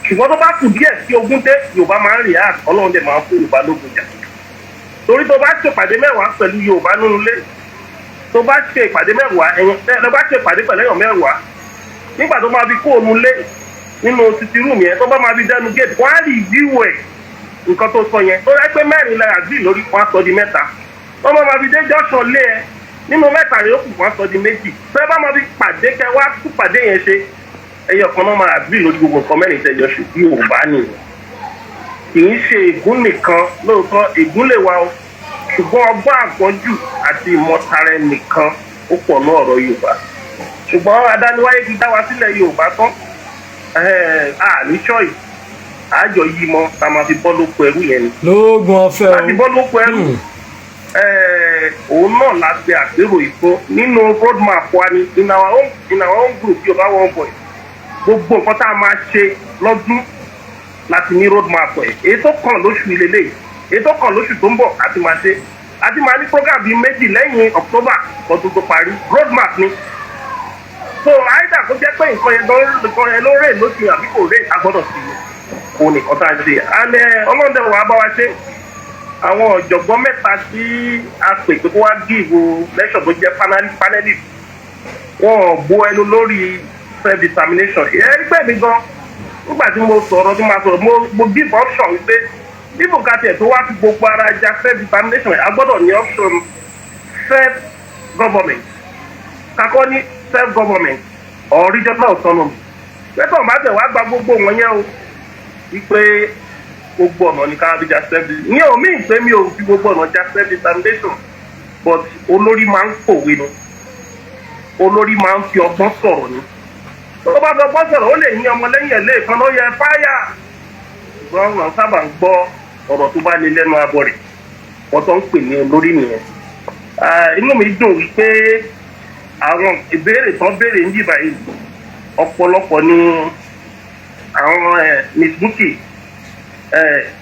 Speaker 5: Ṣùgbọ́n tó bá kù díẹ̀ tí ogun dé, Yorùbá máa ń react. Ọlọ́run dẹ̀ máa ń fún Yorùbá lógun jà, torí tó bá ṣèpàdé 10 pẹ̀lú Yorùbá nínú ilé, tó bá ṣe ìpàdé 10, ẹ̀yìn tó bá ṣe ìpàdé pẹ̀lú èèyàn 10, nígbà tó máa fi kó òun lé nínú sitting room yẹn, tó bá máa fi dẹnu gate, wọ́n á review ẹ̀. Nǹkan tó sọ yẹn, tó rẹ́ pé mẹ́rin la agree lórí, wọ́n á sọ di mẹ́ta. Tó bá máa fi dé junction lé ẹ, nínú mẹ́ta yòókù, wọ́n á sọ di méjì. Tó bá máa fi pàdé, kẹ wá kú pàdé yẹn ṣe, ẹyọ kan náà máa agree lórí gbogbo nǹkan mẹ́rin tẹ́jọ́ ṣe. Yorùbá nìyẹn. Kì í ṣe ègún nìkan. Lóòótọ́ ègún lè wà o, ṣùgbọ́n ọgbọ́n àgbọ́njù àti ìmọ̀tara ẹnìkan ó pọ̀ ní ọ̀rọ̀ Yorùbá. Ṣùgbọ́n adániwáyé ti dá wa sílẹ̀ Yorùbá tán, a ní choice. Àjọ yìí mọ́ tá a máa fi bọ́ lóko ẹrú yẹn ni.
Speaker 2: Lóògùn ọ̀fẹ́ o.
Speaker 5: Láti bọ́ lóko ẹrú, òun náà la ṣe àgbérò ìfún nínú roadmap wa ni in our own group, Yorùbá One Voice. Gbogbo nǹkan tá a máa ṣe lọ́dún láti ní roadmap ẹ̀. Èyí tó kàn lóṣù ìlélẹ̀, èyí tó kàn lóṣù tó ń bọ̀, àti máa ṣe, àti máa ní program bíi méjì lẹ́yìn October ọdún tó parí. Roadmap ni. So either kó jẹ́ pé nǹkan yẹn gan, nǹkan yẹn ló rè lóṣù àbí kò rè, a gbọ́dọ̀ sí i. Òun nìkan tá a ṣe. And ọlọ́dẹ wàá bá wa ṣe. Àwọn ọ̀jọ̀gbọ́n mẹ́ta tí a pè pé kó wá give lecture, tó jẹ́ panelist, wọn ò bó ẹnu lórí self determination. Ẹ rí pé mi gan, nígbà tí mo sọ̀rọ̀, tí mo sọ̀rọ̀, mo give option wípé bí bùkátà ẹ̀ tó wá fi gbogbo ara ja self determination, a gbọ́dọ̀ ní option self government. Kakọ́ ní self government or regional autonomy. Pẹ́tọ̀ bá tẹ̀ wá gba gbogbo wọn yẹn o, wípé gbogbo ọ̀nà ní ká fi ja self determination. Ìyẹn ò mí pé mi ò fi gbogbo ọ̀nà ja self determination. But olórí máa ń pòwe ni, olórí máa ń fi ọgbọ́n sọ̀rọ̀ ni. Tó bá fọgbọ́n sọ̀rọ̀, ó lè yín ọmọ lẹ́yìn ẹ̀ lẹ́ẹ̀kan ló yẹ fáyà, ṣùgbọ́n wọn sábà ń gbọ́ ọ̀rọ̀ tó bá lé lẹ́nu abọ́ rẹ̀. Wọ́n tó ń pè ní olórí nìyẹn. Inú mi dùn wípé àwọn ìbéèrè tó béèrè ń jìbà yìí, ọ̀pọ̀lọpọ̀ ni àwọn Miss Bukky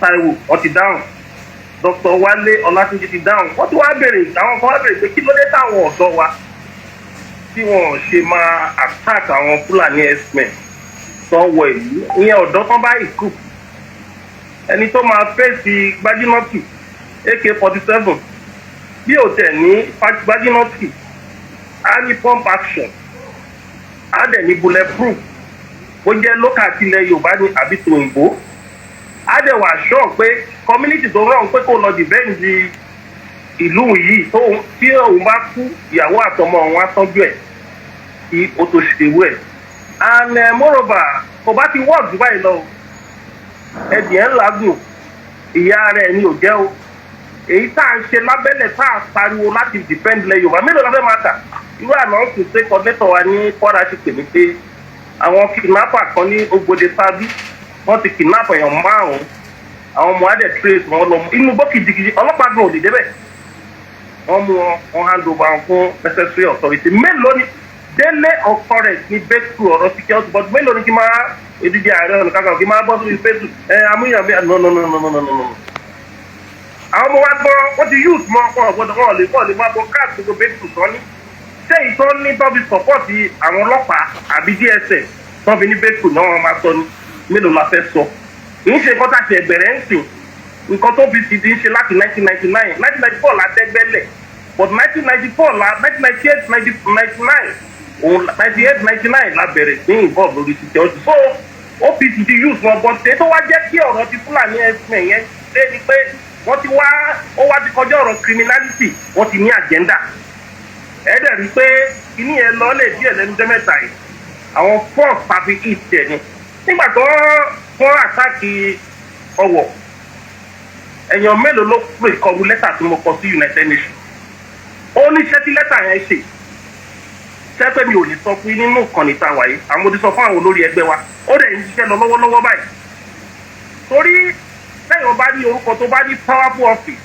Speaker 5: Taiwo wọ́n ti dáhùn, Dr. Wálé Ọlátúnjí ti dáhùn. Wọ́n ti wá béèrè, àwọn kan wá béèrè pé kí ló dé táwọn ọ̀dọ́ wa tí wọ́n ṣe máa attack àwọn Fúlàní herdsmen tó ń wọ ìlú. Ìyẹn ọ̀dọ́ tán bá ìkú ẹni tó máa fèsì gbájínọ́tì AK-47, bí ò tẹ̀ ní gbájínọ́tì, á ní pump action, á dẹ̀ ní bulletproof, bó jẹ́ local tilẹ̀ Yorùbá ní àbí tòyìnbó, á dẹ̀ wà sure pé community tó rọ̀ pé kó lọ defend ìlú yìí, tó tí òun bá kú, ìyàwó àtọmọ òun á tọ́jú ẹ̀ kí ó tó ṣèwé ẹ̀. And moreover, kò bá ti work jù báyìí lọ, ẹdìẹ̀ ńlá gùn ìyá rẹ̀ ni ò jẹ́ o. Èyí tá à ń ṣe lábẹ́lẹ̀, tá à pariwo láti defend ilẹ̀ Yorùbá, mélòó la fẹ́ máa kà? Irú àná ń sìn pé coordinator wa ní Kwara ṣe pè mí pé àwọn kidnapper kan ní Ogbode Sábí, wọ́n ti kidnap èèyàn márùn-ún. Àwọn ọmọ adẹ trace wọn lọ inú bó kìjikìji, ọlọ́pàá gan ò lè débẹ̀. Wọ́n mú wọn, wọ́n hand over wọn fún necessary authority. Mélòó ni délé occurrence ní breakthrough ọ̀rọ̀ security? But mélòó ni kí máa edidi Ààrẹ Ọ̀nà Kakanfò kí máa bọ́ sórí Facebook ẹ amúyàn mi? No, no, no, no, no, no, no. Àwọn ọmọ wa gbọ́, wọ́n ti youth mọ́ wọn ọ̀gbọ́dọ̀ wọn lè máa bọ́ káàkiri gbogbo breakthrough tán ní. Ṣé ìtọ́ ní tó fi support àwọn ọlọ́pàá àbí DSS tó fi ní breakthrough náà wọ́n máa sọ ní? Mélòó la fẹ́ sọ? Kì í ṣe nǹkan tá a ti ẹ̀bẹ̀rẹ̀ ń sìn, nǹkan tó fi ti ń ṣe láti 1999, 1994 la dẹ́gbẹ́lẹ̀, but 1994 la, 1998, 1999 òun, 98, 99 la bẹ̀rẹ̀ sí involve lórí security. So OPC ti use wọn, but ètò wa jẹ́ kí ọ̀rọ̀ ti Fúlàní ẹ̀sìn yẹn dé ni pé wọ́n ti wá, ó wá ti kọjá ọ̀rọ̀ criminality, wọ́n ti ní agenda. Ẹ dẹ̀ rí i pé kíní yẹn lọ lè díẹ̀ lẹ́nu jẹ́ mẹ́ta yìí, àwọn force tàbí hit ẹ̀ ni nígbà tó wọ́n attack Ọ̀wọ̀. Èèyàn mélòó ló pè kọlu lẹ́tà tí mo kọ sí United Nations? Ó ní iṣẹ́ tí lẹ́tà yẹn ṣe sẹ́pẹ́ mi ò lè sọ fún yín nínú ìkànnì tá a wà yìí. Àwọn mo ti sọ fún àwọn olórí ẹgbẹ́ wa, ó dẹ̀ ń ṣiṣẹ́ lọ lọ́wọ́lọ́wọ́ báyìí, torí lẹ́yìn ọba ní orúkọ tó bá ní powerful office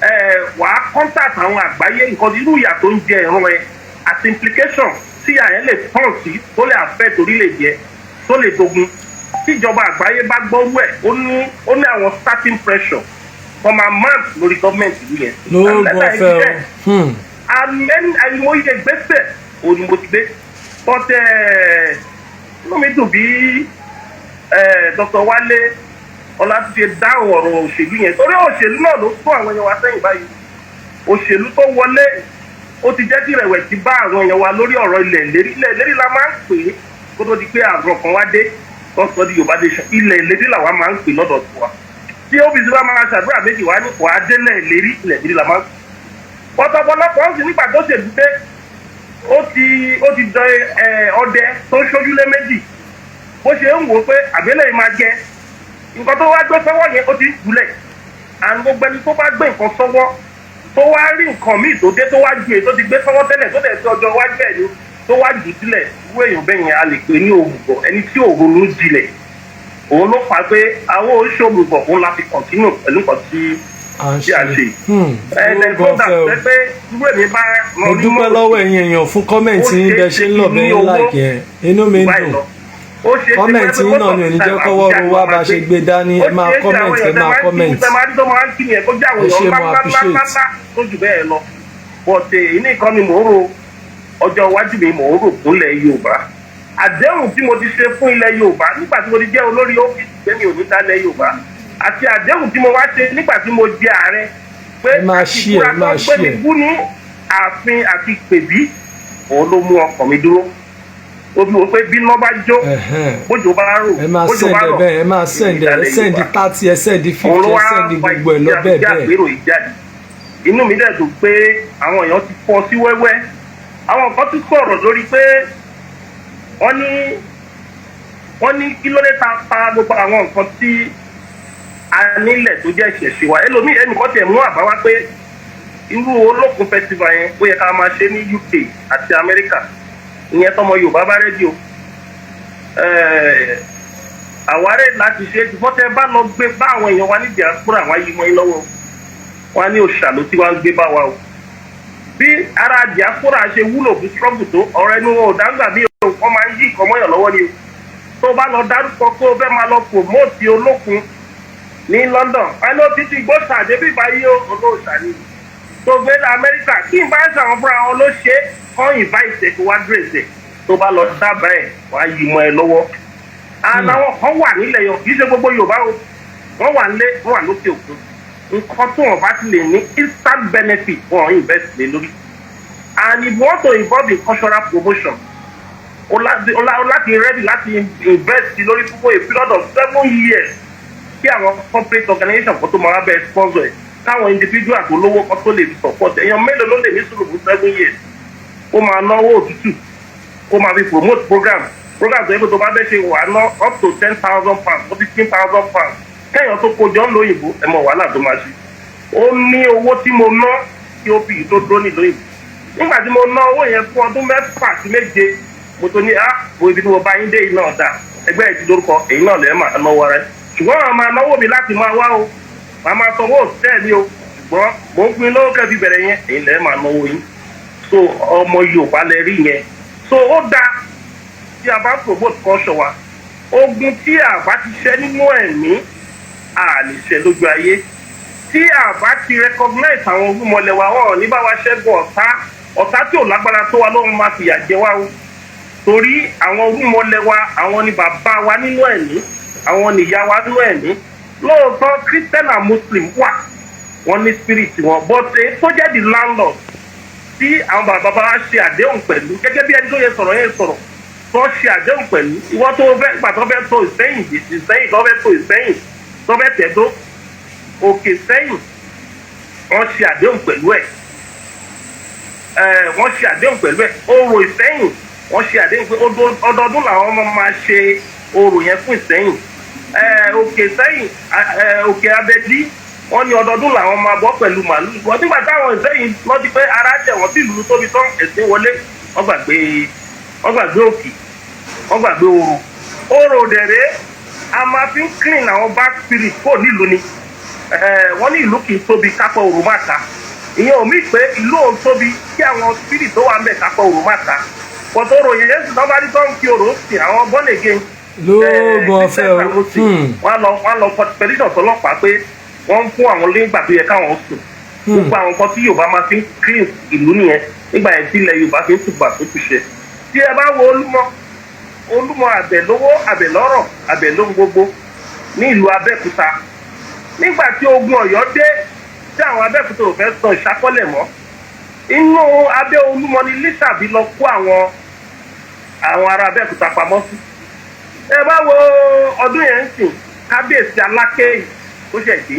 Speaker 5: ẹ̀, wàá contact àwọn àgbáyé, nǹkan irú ìyà tó ń jẹ ìran ẹ àti implication tí àyẹn lè tàn sí, tó lè affect orílẹ̀-èdè ẹ, tó lè dogun. Tíjọba àgbáyé bá gbọ́rú ẹ̀, ó ní àwọn starting pressure wọ́n máa mount lórí gọ́ọ̀mẹ̀ntì ìlú yẹn.
Speaker 2: Lóògùn ọ̀fẹ́ o.
Speaker 5: Àìmọye ìgbésẹ̀ òní mo ti gbé, but inú mi dùn bí Dr. Wálé Ọlátúnṣe dáhùn ọ̀rọ̀ òṣèlú yẹn, torí òṣèlú náà ló sún àwọn èèyàn wa sẹ́yìn báyìí. Òṣèlú tó wọlé, ó ti jẹ́ kí ìrẹ̀wẹ̀sì bá àwọn èèyàn wa lórí ọ̀rọ̀ ilẹ̀ ìlérí. Ilẹ̀ ìlérí la máa ń pè é kó tó di pé àrùn kan wá dé tó sọ di Yorùbá nation. Ilẹ̀ ìlérí làwa máa ń pè lọ́dọ̀ tiwa. Tí OPC bá máa ṣàdúrà méjì wá ní wàá délẹ̀ ìlérí, ilẹ̀ ìlérí la máa ń pè. Ọ̀pọ̀lọpọ̀ ń sì nígbà tó ṣèlú dé, ó ti dẹ ọdẹ tó ń ṣojúlé méjì, bó ṣe ń wò ó pé àbẹ́lẹ̀ yìí máa jẹ nǹkan tó wá gbé sọ́wọ́ yẹn, ó ti ń jùlẹ̀. And gbogbo ẹni tó bá gbé nǹkan sọ́wọ́, tó wá rí nǹkan míì tó dé, tó wá ju èyí tó ti gbé sọ́wọ́ tẹ́lẹ̀, tó dẹ̀ sí ọjọ́ iwájú ẹ̀ ni, tó wá jù sílẹ̀, irú èèyàn bẹ́ẹ̀ yẹn, a lè pè ní òmùgọ̀, ẹni tí ò ronú jinlẹ̀. Òun ló fà á pé àwọn oṣòmùgọ̀, òun la fi continue pẹ̀lú nǹkan tí
Speaker 2: À ń
Speaker 5: tí a
Speaker 2: ṣe.
Speaker 5: ṣe. Ẹ̀ẹ́dẹ̀ tó dà pé irú èmi bá
Speaker 2: Mo dúpẹ́ lọ́wọ́ ẹ̀yin èèyàn fún comment yín, bẹ́ẹ̀ ṣe ń lọ bẹ́ẹ̀ ń like yẹn, inú mi ń dùn. Comment yín náà ni ò ní jẹ́ kọ́wọ́ ro wá bá ṣe gbé dání. Ẹ máa comment, ẹ máa comment. Ẹ ṣé, mo appreciate.
Speaker 5: Tó jù bẹ́ẹ̀ lọ, but èyí nìkan ni mò ń ro ọjọ́ iwájú mi, mò ń rò fúnlẹ̀ Yorùbá. Àdéhùn tí mo ti ṣe fún ilẹ̀ Yorùbá nígbà tí mo ti jẹ́ olórí ọ́fíìsì pé mi ò ní dálẹ̀ Yorùbá, àti àdéhùn tí mo wá ṣe nígbà tí mo jẹ ààrẹ pé
Speaker 2: Ẹ máa share,
Speaker 5: ìbúra
Speaker 2: ẹ máa
Speaker 5: tó gbé mi
Speaker 2: share.
Speaker 5: bú ní ààfin àti pèbí, òun ló mú ọkàn mi dúró. Ó fi wò pé bí iná bá jó, bójò bá rò,
Speaker 2: Ẹ máa
Speaker 5: bójò
Speaker 2: send
Speaker 5: bá
Speaker 2: ẹ
Speaker 5: rọ̀,
Speaker 2: bẹ́ẹ̀, ẹ máa send ẹ, ẹ send 30, ẹ send 50,
Speaker 5: òun ló
Speaker 2: ẹ
Speaker 5: wá
Speaker 2: send
Speaker 5: fa
Speaker 2: gbogbo ẹ lọ bẹ́ẹ̀
Speaker 5: ìjà
Speaker 2: bẹ́ẹ̀.
Speaker 5: àpérò yìí jáde. Inú mi dẹ̀ dùn pé àwọn èèyàn ti fọ́ sí wẹ́wẹ́. Àwọn kan tún sọ̀rọ̀ lórí pé wọ́n ní kí ló dé ta pa gbogbo àwọn nǹkan tí a nílẹ̀ tó jẹ́ ìṣẹ̀ṣe wa. Ẹlòmíì, ẹnìkan tiẹ̀ mú àbá wá pé Irú Olókun Festival yẹn, ó yẹ ká máa ṣe ní UK àti Amẹ́ríkà. Ìyẹn tọmọ Yorùbá bá ready o, àwárẹ̀ láti ṣe. Ṣùgbọ́n tẹ bá lọ gbé bá àwọn èèyàn wa ní diaspora, àwọn ayé mọ́ yín lọ́wọ́. Wọn ní òòṣà ló tí wọ́n ń gbé bá wa o. Bí ara diaspora ṣe wúlò fún struggle tó, ọ̀rọ̀ ẹnu wọn ò dáńgbà bí o. Wọ́n máa ń yí nǹkan mọ́yàn lọ́wọ́ ni o. Tó bá lọ dárúkọ kó o fẹ́ máa lọ promote Olókun ní London, ẹni ó ti ti gbóṣà débi báyìí o, olóòṣà ni. Tó gbé ní Amẹ́ríkà, kí n bá ń sàwọn fúnra wọn ló ṣe é kọ́ invite ẹ̀ kó wá grace ẹ̀. Tó bá lọ dábàá ẹ̀, wàá yí mọ́ ẹ lọ́wọ́. Àtàwọn kan wà nílẹ̀ yọ, kì í ṣe gbogbo Yorùbá o. Wọ́n wà nílé, wọ́n wà lókè òkun. Nǹkan tí wọ́n bá ti lè ní instant benefit, wọn invest lé lórí. And if you want to involve in cultural promotion, o láti ready láti invest lórí fún a period of 7 years, kí àwọn corporate organization kan tó máa wá bẹ́ẹ̀ sponsor ẹ̀, káwọn individual tó lówó kan tó lè fi support. Èèyàn mélòó ló lè ní sùúrù fún 7 years, kó máa náwó òtútù, kó máa fi promote program, program tó yẹ kó tó bá bẹ́ ṣe wà ná up to £10,000 or £15,000 kẹ́yàn tó kó jọ ń lo òyìnbó? Ẹ̀ mọ̀ wàhálà tó máa ṣe. Ó ní owó tí mo ná kí ó fi tó dúró nílùú òyìnbó. Nígbà tí mo ná owó yẹn fún ọdún 6 sí 7, mo tó ní, ah, bo ibi tí mo bá yín dé yìí náà dá ẹgbẹ́ ẹ̀ ti lórúkọ èyí náà lẹ́ẹ̀ máa náwó ara ẹ̀. Ṣùgbọ́n àwọn máa náwó mi láti máa wá o, màá máa sanwó òṣìṣẹ́ mi o, ṣùgbọ́n mò ń pín lówó kẹ́ẹ̀ fi bẹ̀rẹ̀ yẹn, èyí lẹ́ẹ̀ máa náwó yín. So ọmọ Yorùbá lẹ rí yẹn. So ó dáa tí a bá promote culture wa. Ogun tí a bá ti ṣẹ́ nínú ẹ̀mí, a lè ṣe lójú ayé. Tí a bá ti recognize àwọn irúnmọlẹ̀ wa, wọn ò ní bá wa ṣẹ́gun ọ̀tá. Ọ̀tá tí ò lágbára tó wa ló ń máa fìyà jẹ wá o, torí àwọn irúnmọlẹ̀ wa, àwọn ni bàbá wa nínú ẹ̀mí, àwọn ni ìyá wa nínú ẹ̀mí. Lóòótọ́, Christian and Muslim wà, wọ́n ní spirit wọn, but èyí tó jẹ́ the landlord tí àwọn bàbá bá ṣe àdéhùn pẹ̀lú, gẹ́gẹ́ bí ẹni tó yẹ sọ̀rọ̀ yẹn sọ̀rọ̀, tó ṣe àdéhùn pẹ̀lú ìwọ tó fẹ́ gbà, tó fẹ́ tó Ìsẹ́yìn, Ìsẹ́yìn tó fẹ́ tó Ìsẹ́yìn, tó fẹ́ tẹ̀dó òkè sẹ́yìn, wọ́n ṣe àdéhùn pẹ̀lú ẹ̀. Wọ́n ṣe àdéhùn pẹ̀lú ẹ̀. Orò Ìsẹ́yìn, wọ́n ṣe àdéhùn pé ọdọọdún làwọn ọmọ máa ṣe orò yẹn fún Ìsẹ́yìn. Òkè Sẹ́yìn, òkè Abẹ́dí, wọ́n ní ọdọọdún làwọn máa bọ́ pẹ̀lú màálù. Wọ́n nígbà táwọn Ìsẹ́yìn wọ́n ti pé ara jẹ̀ wọ́n tí ìlú tóbi tán, ẹ̀sìn wọlé, wọ́n gbàgbé òkè, wọ́n gbàgbé orò. Orò dẹ̀rẹ́, a máa fi ń clean àwọn bad spirit kò nílùú ni. Wọ́n ní ìlú kì í tóbi kápẹ́ orò má ta. Ìyẹn ò mí pé ìlú òun tóbi kí àwọn spirit tó wà ń bẹ̀ kápẹ́ orò má ta. Pọ̀tò orò yẹn sì tán bá rí tó ń fi orò sí àwọn born again
Speaker 2: Lóògùn ọ̀fẹ́ o.
Speaker 5: Wọ́n á lọ petition sọlọ́pàá pé wọ́n ń fún àwọn nígbà tó yẹ káwọn sùn. Gbogbo àwọn nǹkan tí Yorùbá máa fi ń clean ìlú nìyẹn nígbà yẹn tí ilẹ̀ Yorùbá fi ń tùbà tó tùṣe. Tí ẹ bá wo Olúmọ, Olúmọ àbẹ̀lówó, àbẹ̀lọ́rọ̀, àbẹ̀lówó gbogbo ní ìlú Abẹ́òkúta. Nígbà tí ogun Ọ̀yọ́ dé, tí àwọn Abẹ́òkúta ò fẹ́ san ìṣákọ́lẹ̀ mọ́, inú abẹ́ Olúmọ ni Lísàbí lọ kó àwọn ará Abẹ́òkúta pamọ́ sí. Ẹ bá wo ọdún yẹn ń sìn, kábíyèsí Aláké tó ṣẹ̀ dé,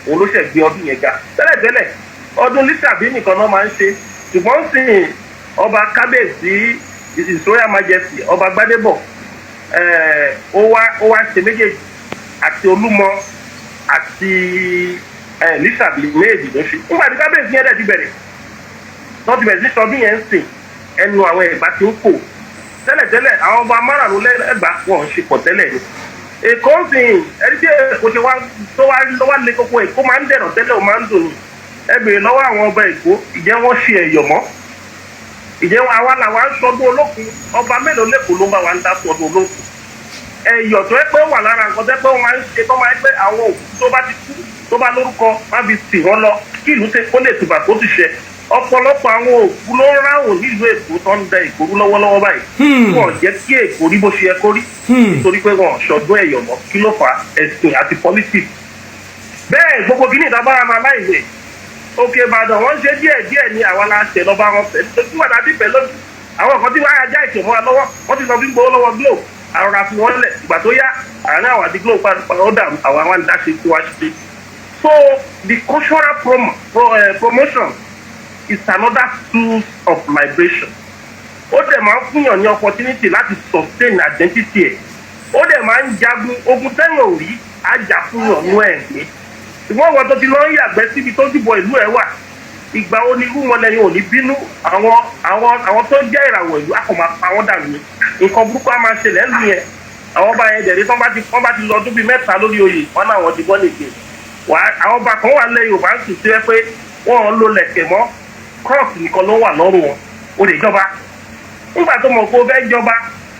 Speaker 5: òun ló ṣẹ̀ gbé ọdún yẹn ga. Tẹ́lẹ̀tẹ́lẹ̀, ọdún Lísàbí nìkan náà máa ń ṣe, ṣùgbọ́n sìn ọba kábíyèsí, His Royal Majesty Ọba Gbádébọ̀, ó wá ṣe méjèèjì, àti Olúmọ àti Lísàbí, méjèèjì ló ṣe. Nígbà tí kábíyèsí yẹn dẹ̀ ti bẹ̀rẹ̀, wọ́n ti bẹ̀rẹ̀ sí sọdún yẹn ń sìn, ẹnu àwọn Ẹ̀gbá ti ń kò. Tẹ́lẹ̀tẹ́lẹ̀, àwọn ọba márààrún lẹ́gbàá wọn ń ṣe pọ̀ tẹ́lẹ̀ ni. Èkó ń sìn, ẹni tí Èkó ṣe wá tó wá ló wá lé koko. Èkó máa ń dẹ̀rọ̀ tẹ́lẹ̀, ó máa ń dùn ní. Ẹ bèrè lọ́wọ́ àwọn ọba Èkó, ìjẹ́ wọ́n ṣe ẹ̀yọ̀ mọ́? Ìjẹ́ àwa làwa ń sọdún Olókun? Ọba mélòó lẹ́kọ̀ọ́ ló ń bá wa ń dá sọdún Olókun? Ẹ̀yọ̀ tó ẹ pé wà lára nǹkan tẹ́ pé wọ́n máa ń ṣe, tó máa ń pẹ́ àwọn òkú tó bá ti kú, tó bá lórúkọ, má fi tì wọ́n lọ kí ìlú ṣe kó lè tùbà kó ti ṣe. Ọ̀pọ̀lọpọ̀ àwọn òkú ló ń ráhùn nílùú Èkó tó ń da Èkó rú lọ́wọ́lọ́wọ́ báyìí. Wọn ò jẹ́ kí Èkó rí bó ṣe yẹ kó rí, nítorí pé wọn ò ṣọdún ẹ̀yọ̀ mọ́. Kí ló fà á? Ẹ̀sìn àti politics. Bẹ́ẹ̀ gbogbo kìíní ìdábára máa láìwé. Òkè Ìbàdàn, wọ́n ń ṣe díẹ̀ díẹ̀ ní. Àwa la ṣẹ̀ lọ́ba wọn fẹ́ nígbà tá a ti fẹ́ lójú àwọn kan tí wọ́n á já ìtò mọ́ wa lọ́wọ́. Wọ́n ti sọ fún gbowó lọ́wọ́ Glo, àrọ̀rà fi wọ́n lẹ̀. Ìgbà tó yá, àárín àwọn àti Glo padà ó dàrú, àwọn àwọn àdáṣe tí wàá ṣe. So the cultural promotion is another tool of liberation. Ó dẹ̀ máa ń fúnyàn ní opportunity láti sustain identity ẹ̀. Ó dẹ̀ máa ń jagun ogun tẹ́yìn ò rí, á jà fúnyàn nú ẹ̀ ní. Ṣùgbọ́n ìwọ tó ti lọ ń yàgbẹ́ síbi tó jùbọ̀ ìlú ẹ̀ wà. Ìgbà wo ni irúnmọlẹ̀ yẹn ò ní bínú? Àwọn tó jẹ́ ìràwọ̀ ìlú, a kò máa pa wọ́n dànù ni. Nǹkan burúkú á máa ṣẹlẹ̀ ńlú yẹn. Àwọn ọba yẹn dẹ̀rí, tán bá ti lọ ọdún bíi 3 lórí oyè wọn náà, wọ́n ti bọ́ nìke wà. Àwọn ọba kan wà lẹ́yìn Yorùbá ń sùn sí ẹ pé wọ́n ń lo lẹ̀kẹ̀ mọ́, cross nìkan ló wà lọ́rùn wọn. Ó lè jọba nígbà tó mọ̀ pé ó fẹ́ jọba,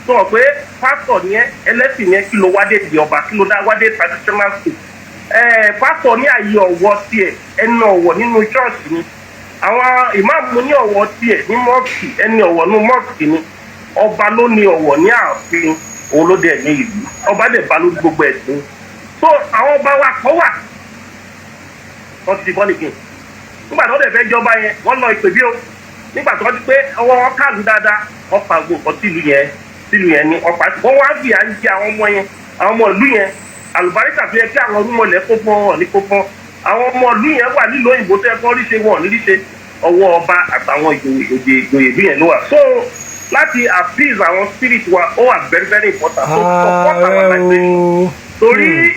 Speaker 5: tó mọ̀ pé pásítọ̀ ni ẹ́, ẹlẹ́sìn ni ẹ́, kí ló wá dé di ọba? Kí ló dá wá dé traditional state? Pásítọ̀ ní àyè ọ̀wọ̀ tiẹ̀, ẹnu ọ̀wọ̀ nínú ṣọ́ọ̀ṣì ni. Àwọn ìmáàmù ní ọ̀wọ̀ tiẹ̀ ní mọ́ọ̀kì, ẹni ọ̀wọ̀ ní mọ́ọ̀kì ni. Ọba ló ní ọ̀wọ̀ ní ààfin, òun ló dẹ̀ ní ìlú. Ọba dẹ̀ bá lórí gbogbo ẹ̀sìn. So àwọn ọba wa kọ́ wà, wọ́n ti di born again. Nígbà tó dẹ̀ fẹ́ jọba yẹn, wọ́n lọ ìpè bí o. Nígbà tó ti pé ọwọ́ wọn kàlù dáadáa, wọ́n pa gbogbo nǹkan tìlú yẹn ní ọ̀pá. Wọ́n wá fìyà ń jẹ àwọn ọmọ yẹn, àwọn ọmọ ìlú yẹn. Àlùbáríkà tó yẹ kí àwọn irúnmọlẹ̀ kó fún wọn ní kó fún àwọn ọmọ ìlú yẹn wà nílùú òyìnbó tó yẹ kó ríṣe, wọn ní ríṣe. Ọwọ́ ọba àtàwọn ìjòyè ìlú yẹn ló wà. So láti appease àwọn spirit wa, ó wà very very important to support our
Speaker 2: Ààrẹ
Speaker 5: migration
Speaker 2: o.
Speaker 5: torí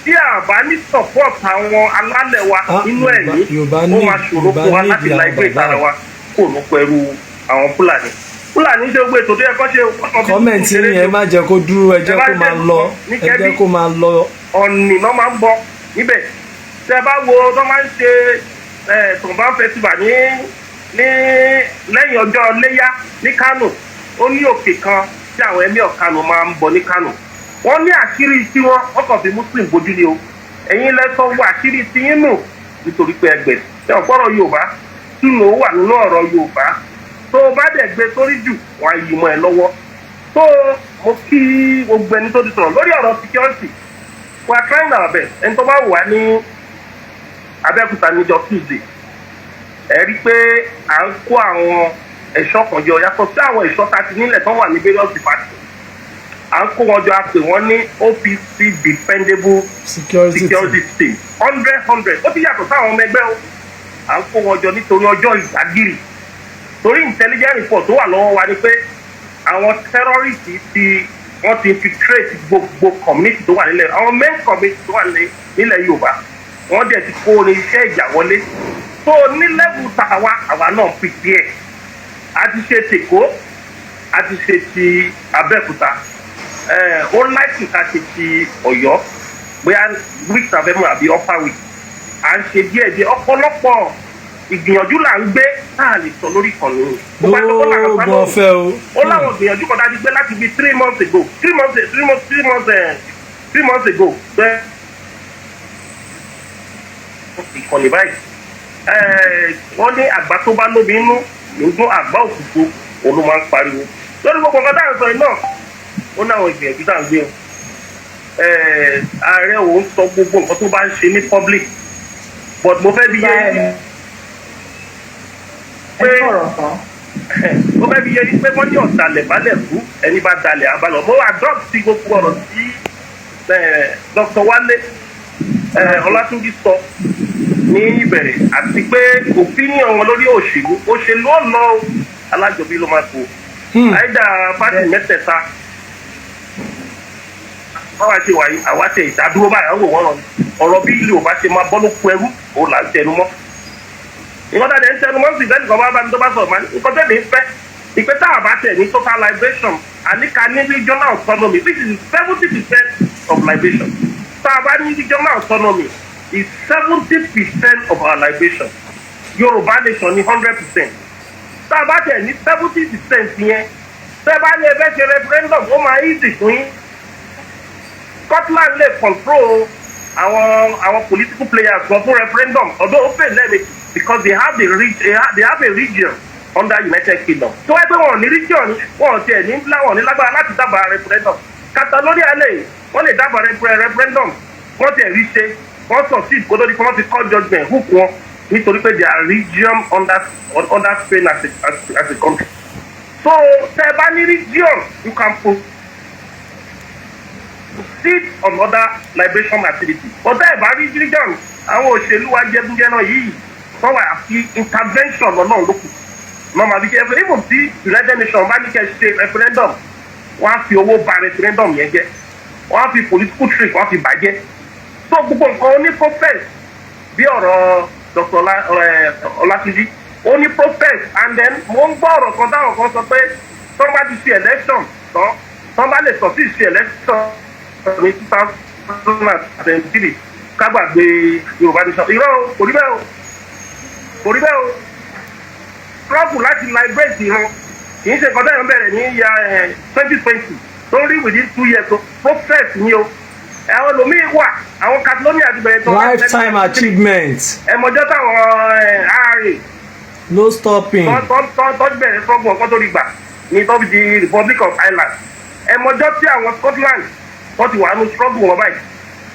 Speaker 5: tí a bá ní support àwọn alálẹ̀ wa
Speaker 2: Ah,
Speaker 5: nínú ẹ̀mí,
Speaker 2: Yorùbá
Speaker 5: ó máa ṣòro
Speaker 2: Yorùbá
Speaker 5: fún wa
Speaker 2: need
Speaker 5: láti
Speaker 2: àwọn
Speaker 5: liberate
Speaker 2: bàbá.
Speaker 5: ara wa kó lóko ẹrú àwọn Fúlàní. Fúlàní ṣe gbogbo ètò tó yẹ kó ṣe.
Speaker 2: Comment yẹn, ẹ má jẹ́ kó dúró, ẹ jẹ́ kó máa lọ, ẹ jẹ́ kó máa lọ.
Speaker 5: Ọ̀nì náà máa ń bọ níbẹ̀. Tẹ bá wo tó máa ń ṣe Tọ̀nbá festival ní lẹ́yìn ọjọ́ léyá ní Kánò, ó ní òkè kan tí àwọn emir Kánò máa ń bọ ní Kánò. Wọ́n ní àṣírí tiwọn, wọ́n kàn fi Muslim bójú ni o. Ẹ̀yin lẹ́sọ̀ wọ àṣírí tiyín nù nítorí pé ẹgbẹ́ ṣé ọ̀pọ̀rọ̀ Yorùbá túnú ó wà nínú ọ̀rọ̀ Yorùbá. Tó o bá dẹ̀ gbé sórí jù, wọ́n á yí mọ́ ẹ lọ́wọ́. Tó mo kí gbogbo ẹni tó ti sọ̀rọ̀ lórí ọ̀rọ̀ security. We are trying our best. Ẹni tó bá wà ní Abẹ́òkúta níjọ́ Tuesday, ẹ rí i pé à ń kó àwọn ẹ̀ṣọ́ kan jọ, yàtọ̀ sí àwọn ẹ̀ṣọ́ tá a ti nílẹ̀ tó wà ní various departments. À ń kó wọn jọ, a pè wọ́n ní OPC dependable
Speaker 2: security
Speaker 5: security team, hundred hundred. Ó ti yàtọ̀ sáwọn ọmọ ẹgbẹ́ o. À ń kó wọn jọ nítorí ọjọ́ ìdágìrì, torí intelligence report tó wà lọ́wọ́ wa ni pé àwọn terrorists ti wọ́n ti infiltrate gbogbo community tó wà nílẹ̀, àwọn main community tó wà nílẹ̀ Yorùbá. Wọ́n dẹ̀ ti kó orin iṣẹ́ ìjà wọlé. So ní level tàwa, àwa náà prepare. A ti ṣe tÈkó, a ti ṣe ti Abẹ́òkúta, ó láìpẹ́ ká ṣe ti Ọ̀yọ́, bóyá week tàbí àbí upper week. À ń ṣe díẹ̀ díẹ̀. Ọ̀pọ̀lọpọ̀ ìgbìyànjú là ń gbé tá a lè sọ lórí ìkànnì yìí. Gbogbo àtọ́kọ́ là ń sá
Speaker 2: Lóògùn
Speaker 5: lóhùn.
Speaker 2: ọ̀fẹ́ o.
Speaker 5: Ó láwọn ìgbìyànjú kan dájú gbé láti bí 3 months ago, 3 months, 3 months, 3 months, 3 months ago bẹ́ẹ̀ ìkànnì báyìí. Wọ́n ní àgbà tó bá lómi inú nígbó àgbá òkùnkùn, òun ló máa ń pariwo lórí gbogbo nǹkan tá à ń sọ yìí náà. Ó ní àwọn ìgbìyànjú tá à ń gbé o. Ààrẹ òun sọ gbogbo nǹkan tó bá ń ṣe ní public, but mo fẹ́ bí yé
Speaker 3: Ẹ
Speaker 5: pé
Speaker 3: sọ̀rọ̀ tán.
Speaker 5: Mo fẹ́ bí yé pé wọ́n ní ọ̀dàlẹ̀ balẹ̀ kú, ẹni bá dalẹ̀ abalọ̀. Mo adopt sí gbogbo ọ̀rọ̀ tí Dr. Wálé Ọlátúnjí sọ ní ìbẹ̀rẹ̀, àti pé opinion wọn lórí òṣèlú. Òṣèlú ọ̀nà alájọbí ló máa kó àìdá party mẹ́tẹ̀ẹ̀ta. Báwa ṣe wà yìí, àwa ṣe ìdádúró báyìí, àwọn òwò wọn ọ̀rọ̀ bí ìlú ò bá ṣe máa bọ́ ló kú ẹrú, òun là ń tẹnu mọ́. Nǹkan tá a dẹ̀ ń tẹnu mọ́ sí ìfẹ́ nìkan bá bá mi tó bá sọ̀rọ̀ máa ní nǹkan tẹ̀lé ń fẹ́ ìpè tá a bá tẹ̀ ní total liberation, àní ká ní regional autonomy, which is 70% of liberation. Tá a bá ní regional autonomy is 70% of our liberation. Yorùbá nation ní 100%. Tá a bá tẹ̀ ní 70% yẹn, tẹ́ bá ní ẹgbẹ́ ṣe referendum, ó máa easy fún yín. Scotland lè control àwọn political players kan fún referendum, although ó fail lẹ́ẹ̀mejì, because they have a region under United Kingdom. Tó wáyé pé wọn ò ní region, wọn ò tiẹ̀ ní láwọn ní lágbára láti dábàá referendum. Catalonia lè, wọ́n lè dábàá referendum, wọ́n tiẹ̀ rí ṣe, wọ́n succeed kó tó di pé wọ́n fi court judgement hook wọn, nítorí pé they are region under Spain as a country. So tẹ́ ẹ bá ní region, you can proceed on other liberation activity, but tẹ́ ẹ bá rí region, àwọn òṣèlú wa jẹgúnjẹran yìí wọ́n wà, àfi intervention lọ́nà lókù normal bí kẹ́. Even tí United Nations bá ní kẹ́ ṣe referendum, wọ́n á fi owó ba referendum yẹn jẹ́, wọ́n á fi political trick, wọ́n á fi bàjẹ́. So gbogbo nǹkan oní process bí ọ̀rọ̀ Dr. Ọlátúnjí, ó ní prophet. And then mo ń gbọ́ ọ̀rọ̀ kan táwọn kan sọ pé tọ́ bá ti ṣe election tán, tọ́ bá lè sọ sí ṣe election ní 2023, ká gbàgbé Yorùbá Nation. Irọ́ o, kò rí bẹ́ẹ̀ o, kò rí bẹ́ẹ̀ o. Struggle láti liberate ìran kì í ṣe nǹkan tẹ́yàn bẹ̀rẹ̀ ní year 2020 tó ń rí within 2 years o. Process ni o. Àwọn ẹlòmíín wà, àwọn Catalonia ti bẹ̀rẹ̀ tó.
Speaker 2: Lifetime achievement.
Speaker 5: Ẹ̀mọ́jọ́ táwọn RRA
Speaker 2: No stopping.
Speaker 5: tó bẹ̀rẹ̀ struggle ọkọ tó rí gbà ní tó fi di Republic of Ireland. Ẹ̀mọ́jọ́ tí àwọn Scotland tó ti wà nù struggle wọn báyìí.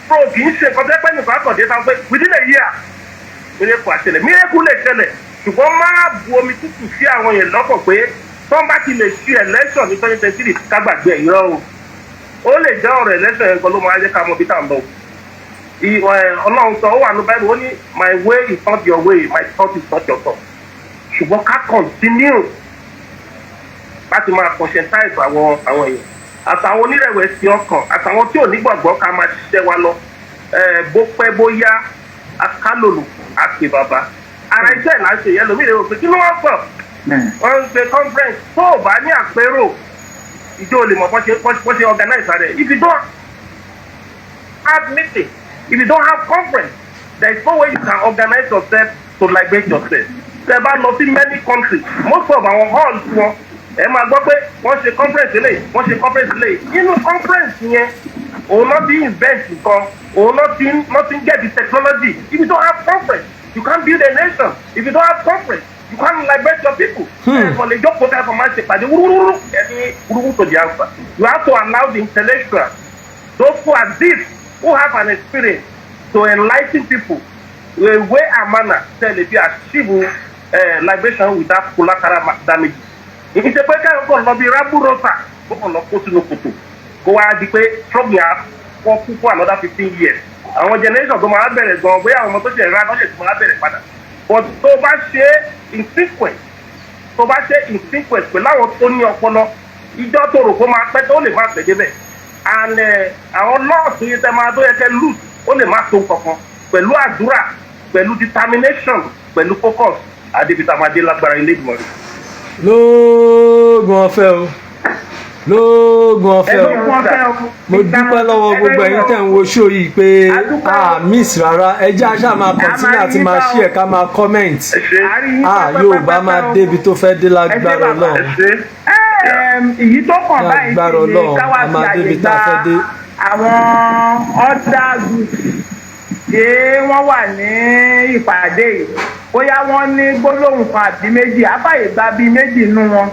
Speaker 5: So kì í ṣe nǹkan tẹ́ pẹ́ nìkan àkàndé táwọn pé within a year miracle àṣẹlẹ̀. Miracle lè ṣẹlẹ̀, ṣùgbọ́n má bu omi tútù sí àwọn yẹn lọ́kàn pé tó ń bá ti lè ṣe election ní 2023, ká gbàgbé ẹ̀. Irọ́ o. Ó lè jẹ́ ọ̀rọ̀ election yẹn gan ló máa jẹ́ ká mọ bí tá à ń bọ̀. Ọlọ́run sọ, ó wà ní Bible, ó ní, "My way is not your way, my thought is not your thought." Ṣùgbọ́n ká continue láti máa conscientize àwọn èèyàn àtàwọn onírẹ̀wẹ̀sì ọkàn àtàwọn tí ò nígbàgbọ́, ká máa ṣiṣẹ́ wa lọ. Bó pẹ́ bóyá, akálòlò àpè bàbá ara iṣẹ́ là ń ṣe yẹn. Lómi ìrẹ̀wò pé kí ló wọ́n pọ̀, wọ́n ń ṣe conference. Tó o bá ní àpérò ìjọ, olè mọ̀ bó ṣe organize rẹ̀. If you don't have meeting, if you don't have conference, there is no way you can organize yourself to liberate yourself. Tẹ́ bá lọ sí many countries, most of our halls wọn, ẹ máa gbọ́ pé wọ́n ṣe conference lè, wọ́n ṣe conference lè. Inú conference yẹn, òun náà ti invent nǹkan, òun náà ti get the technology. If you don't have conference, you can't build a nation. If you don't have conference, you can't liberate your people. Ẹ kàn lè jókòó ká kàn máa ṣèpàdé wúrúwúrú ẹni wúrúwúrú to the answer. You have to allow the intellectuals, those who are deep, who have an experience, to enlighten people a way and manner tell if you achieve liberation without collateral damage. Ìṣe pé káyọ̀ kàn lọ bí rábúrọ́sà, kó kàn lọ kó sínú kòtò, kó wá di pé struggle yẹn wọ́n kú fún another 15 years. Àwọn generation tó máa bẹ̀rẹ̀ gan, bóyá àwọn ọmọ tó ṣe rà lọ́sẹ̀ tó máa bẹ̀rẹ̀ padà. But tó bá ṣe in sequence, tó bá ṣe in sequence pẹ̀lú àwọn tó ní ọpọlọ, ìjọ tó rò kó máa pẹ́ tó lè má pẹ́ débẹ̀. And àwọn laws tó yẹ tẹ́ máa tó yẹ kẹ́ lose, ó lè má tó kankan. Pẹ̀lú àdúrà, pẹ̀lú determination, pẹ̀lú focus, adébítà máa dé lágbára ilé ìgbìmọ̀ rẹ̀.
Speaker 2: Lóògùn ọ̀fẹ́ o, lóògùn ọ̀fẹ́ o.
Speaker 3: Lóògùn ọ̀fẹ́ o.
Speaker 2: Mo dúpẹ́ lọ́wọ́ gbogbo ẹ̀yin tẹ̀ ń wo show yìí pé
Speaker 3: A dúpẹ́
Speaker 2: a
Speaker 3: o.
Speaker 2: miss rárá. Ẹ jẹ́ àṣà máa continue
Speaker 3: máa
Speaker 2: àti
Speaker 3: rí
Speaker 2: máa
Speaker 3: bá o.
Speaker 2: share, ká máa comment.
Speaker 5: Ẹ ṣe.
Speaker 3: Àárín yín
Speaker 2: Ah,
Speaker 3: pẹ́pẹ́pẹ́
Speaker 2: Yorùbá máa
Speaker 3: o.
Speaker 2: débi tó fẹ́ dé
Speaker 3: Ẹ ṣé
Speaker 2: lágbára
Speaker 3: bàbá.
Speaker 2: Ọlọ́run.
Speaker 5: Ẹ ṣe.
Speaker 3: Èyí tó kàn báyìí
Speaker 2: Lágbára
Speaker 3: sì ni
Speaker 2: Ọlọ́run,
Speaker 3: káwá
Speaker 2: a
Speaker 3: fi
Speaker 2: máa
Speaker 3: àyè
Speaker 2: débi tá
Speaker 3: gba
Speaker 2: a fẹ́ dé.
Speaker 3: àwọn other groups tí wọ́n wà ní ìpàdé yìí, bóyá wọ́n ní gbólóhùn kan àbí méjì. Àbáyé gba bíi méjì nínú wọn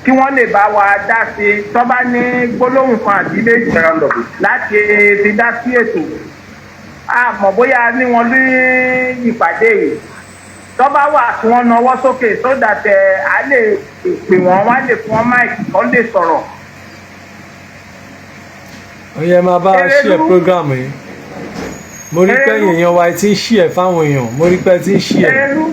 Speaker 3: kí wọ́n lè bá wa dá sí i, tó bá ní gbólóhùn kan àbí méjì láti fi dá sí ètò. A mọ̀ bóyá ní wọn ní ìpàdé yìí. Tó bá wà, kí wọ́n nawọ́ sókè so that a lè pè wọ́n, wọ́n á lè fún wọn mic kó lè sọ̀rọ̀.
Speaker 2: Ó yẹ máa bá a share
Speaker 3: Erelu.
Speaker 2: program yìí. Mo rí pé
Speaker 3: Erelu.
Speaker 2: èèyàn wa ti ń share fáwọn èèyàn. Mo rí pé ti ń share.
Speaker 3: Erelu.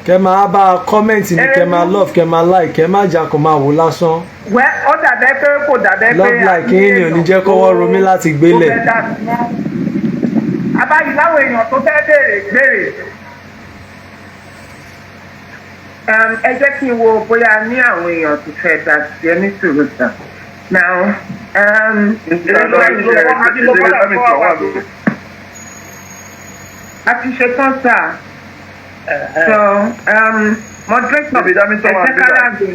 Speaker 2: Kẹ máa bá a comment ní, kẹ máa
Speaker 3: Erelu.
Speaker 2: love, kẹ máa like, kẹ má jà kó máa wò lásán.
Speaker 3: Wẹ́ ó dàbẹ́ pé kò dàbẹ́ pé
Speaker 2: Love like yín ni ò ní jẹ́ kọ́wọ́ ro mí láti gbélẹ̀.
Speaker 3: tó fẹ́ dá sí wọn. Abáyé láwọn èèyàn tó fẹ́ béèrè béèrè.
Speaker 4: Ẹ jẹ́ kí n wo bóyá ní àwọn èèyàn tó fẹ́ dá sí ẹ ní sùúrù tán. Now, a ti ṣe tán sir. So, moderator,
Speaker 1: Bèbè dá mi
Speaker 4: ẹ
Speaker 1: sọ́wọ́
Speaker 4: jẹ́ ká
Speaker 1: àbí
Speaker 4: ráàdì.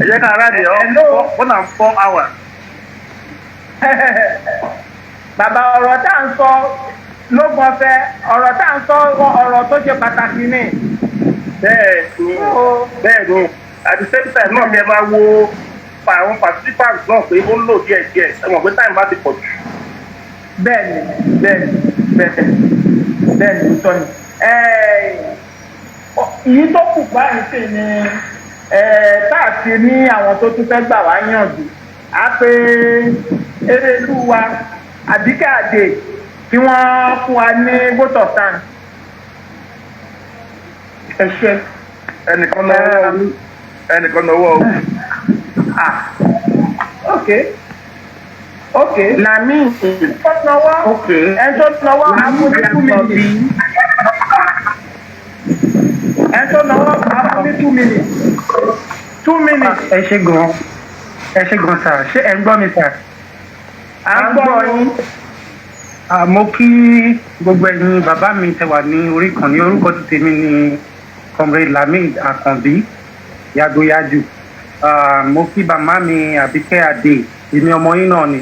Speaker 5: Ẹ jẹ́ ká ráàdì ọ́.
Speaker 3: Hello.
Speaker 5: 1 and 4 hours.
Speaker 3: Bàbá, ọ̀rọ̀ tá à ń sọ lógun ọ̀fẹ́, ọ̀rọ̀ tá à ń sọ, ọ̀rọ̀ tó ṣe pàtàkì ni.
Speaker 5: Bẹ́ẹ̀ ni, bẹ́ẹ̀ ni. At the same time náà, kẹ́ ẹ máa wo àwọn participants náà pé ó ń lò díẹ̀ díẹ̀. Ẹ mọ̀ pé time bá ti pọ̀ jù.
Speaker 3: Bẹ́ẹ̀ni, sọ ni. Èyí tó kù báyìí sì ni káàkiri ní àwọn tó tún fẹ́ gbà wá yànjú, á pé Erelu wa Àbíkẹ́ Àdè tí wọ́n fún wa ní vote of thanks.
Speaker 4: Ẹ ṣe.
Speaker 1: Ẹnìkan náwó o, ẹnìkan náwó o.
Speaker 3: Ah, ok. Ok.
Speaker 4: Lami.
Speaker 3: Tó náwó.
Speaker 4: Ok.
Speaker 3: Ẹ tó náwó, àfún ní 2 minutes. Ẹ tó náwó, àfún ní 2 minutes. 2 minutes.
Speaker 6: Ẹ ṣe gan, ẹ ṣe gan sir. Ṣé ẹ ń gbọ́ mi, sir?
Speaker 3: À ń gbọ́ yín.
Speaker 6: Mo kí gbogbo ẹ̀yin bàbá mi tẹ́ wà ní orí ìkànnì. Orúkọ ti tèmi ní Comrade Lamid Akànbí Yagoyaju. Mo kí bàmá mi Àbíkẹ́ Adé. Èmi ọmọ yín náà ni.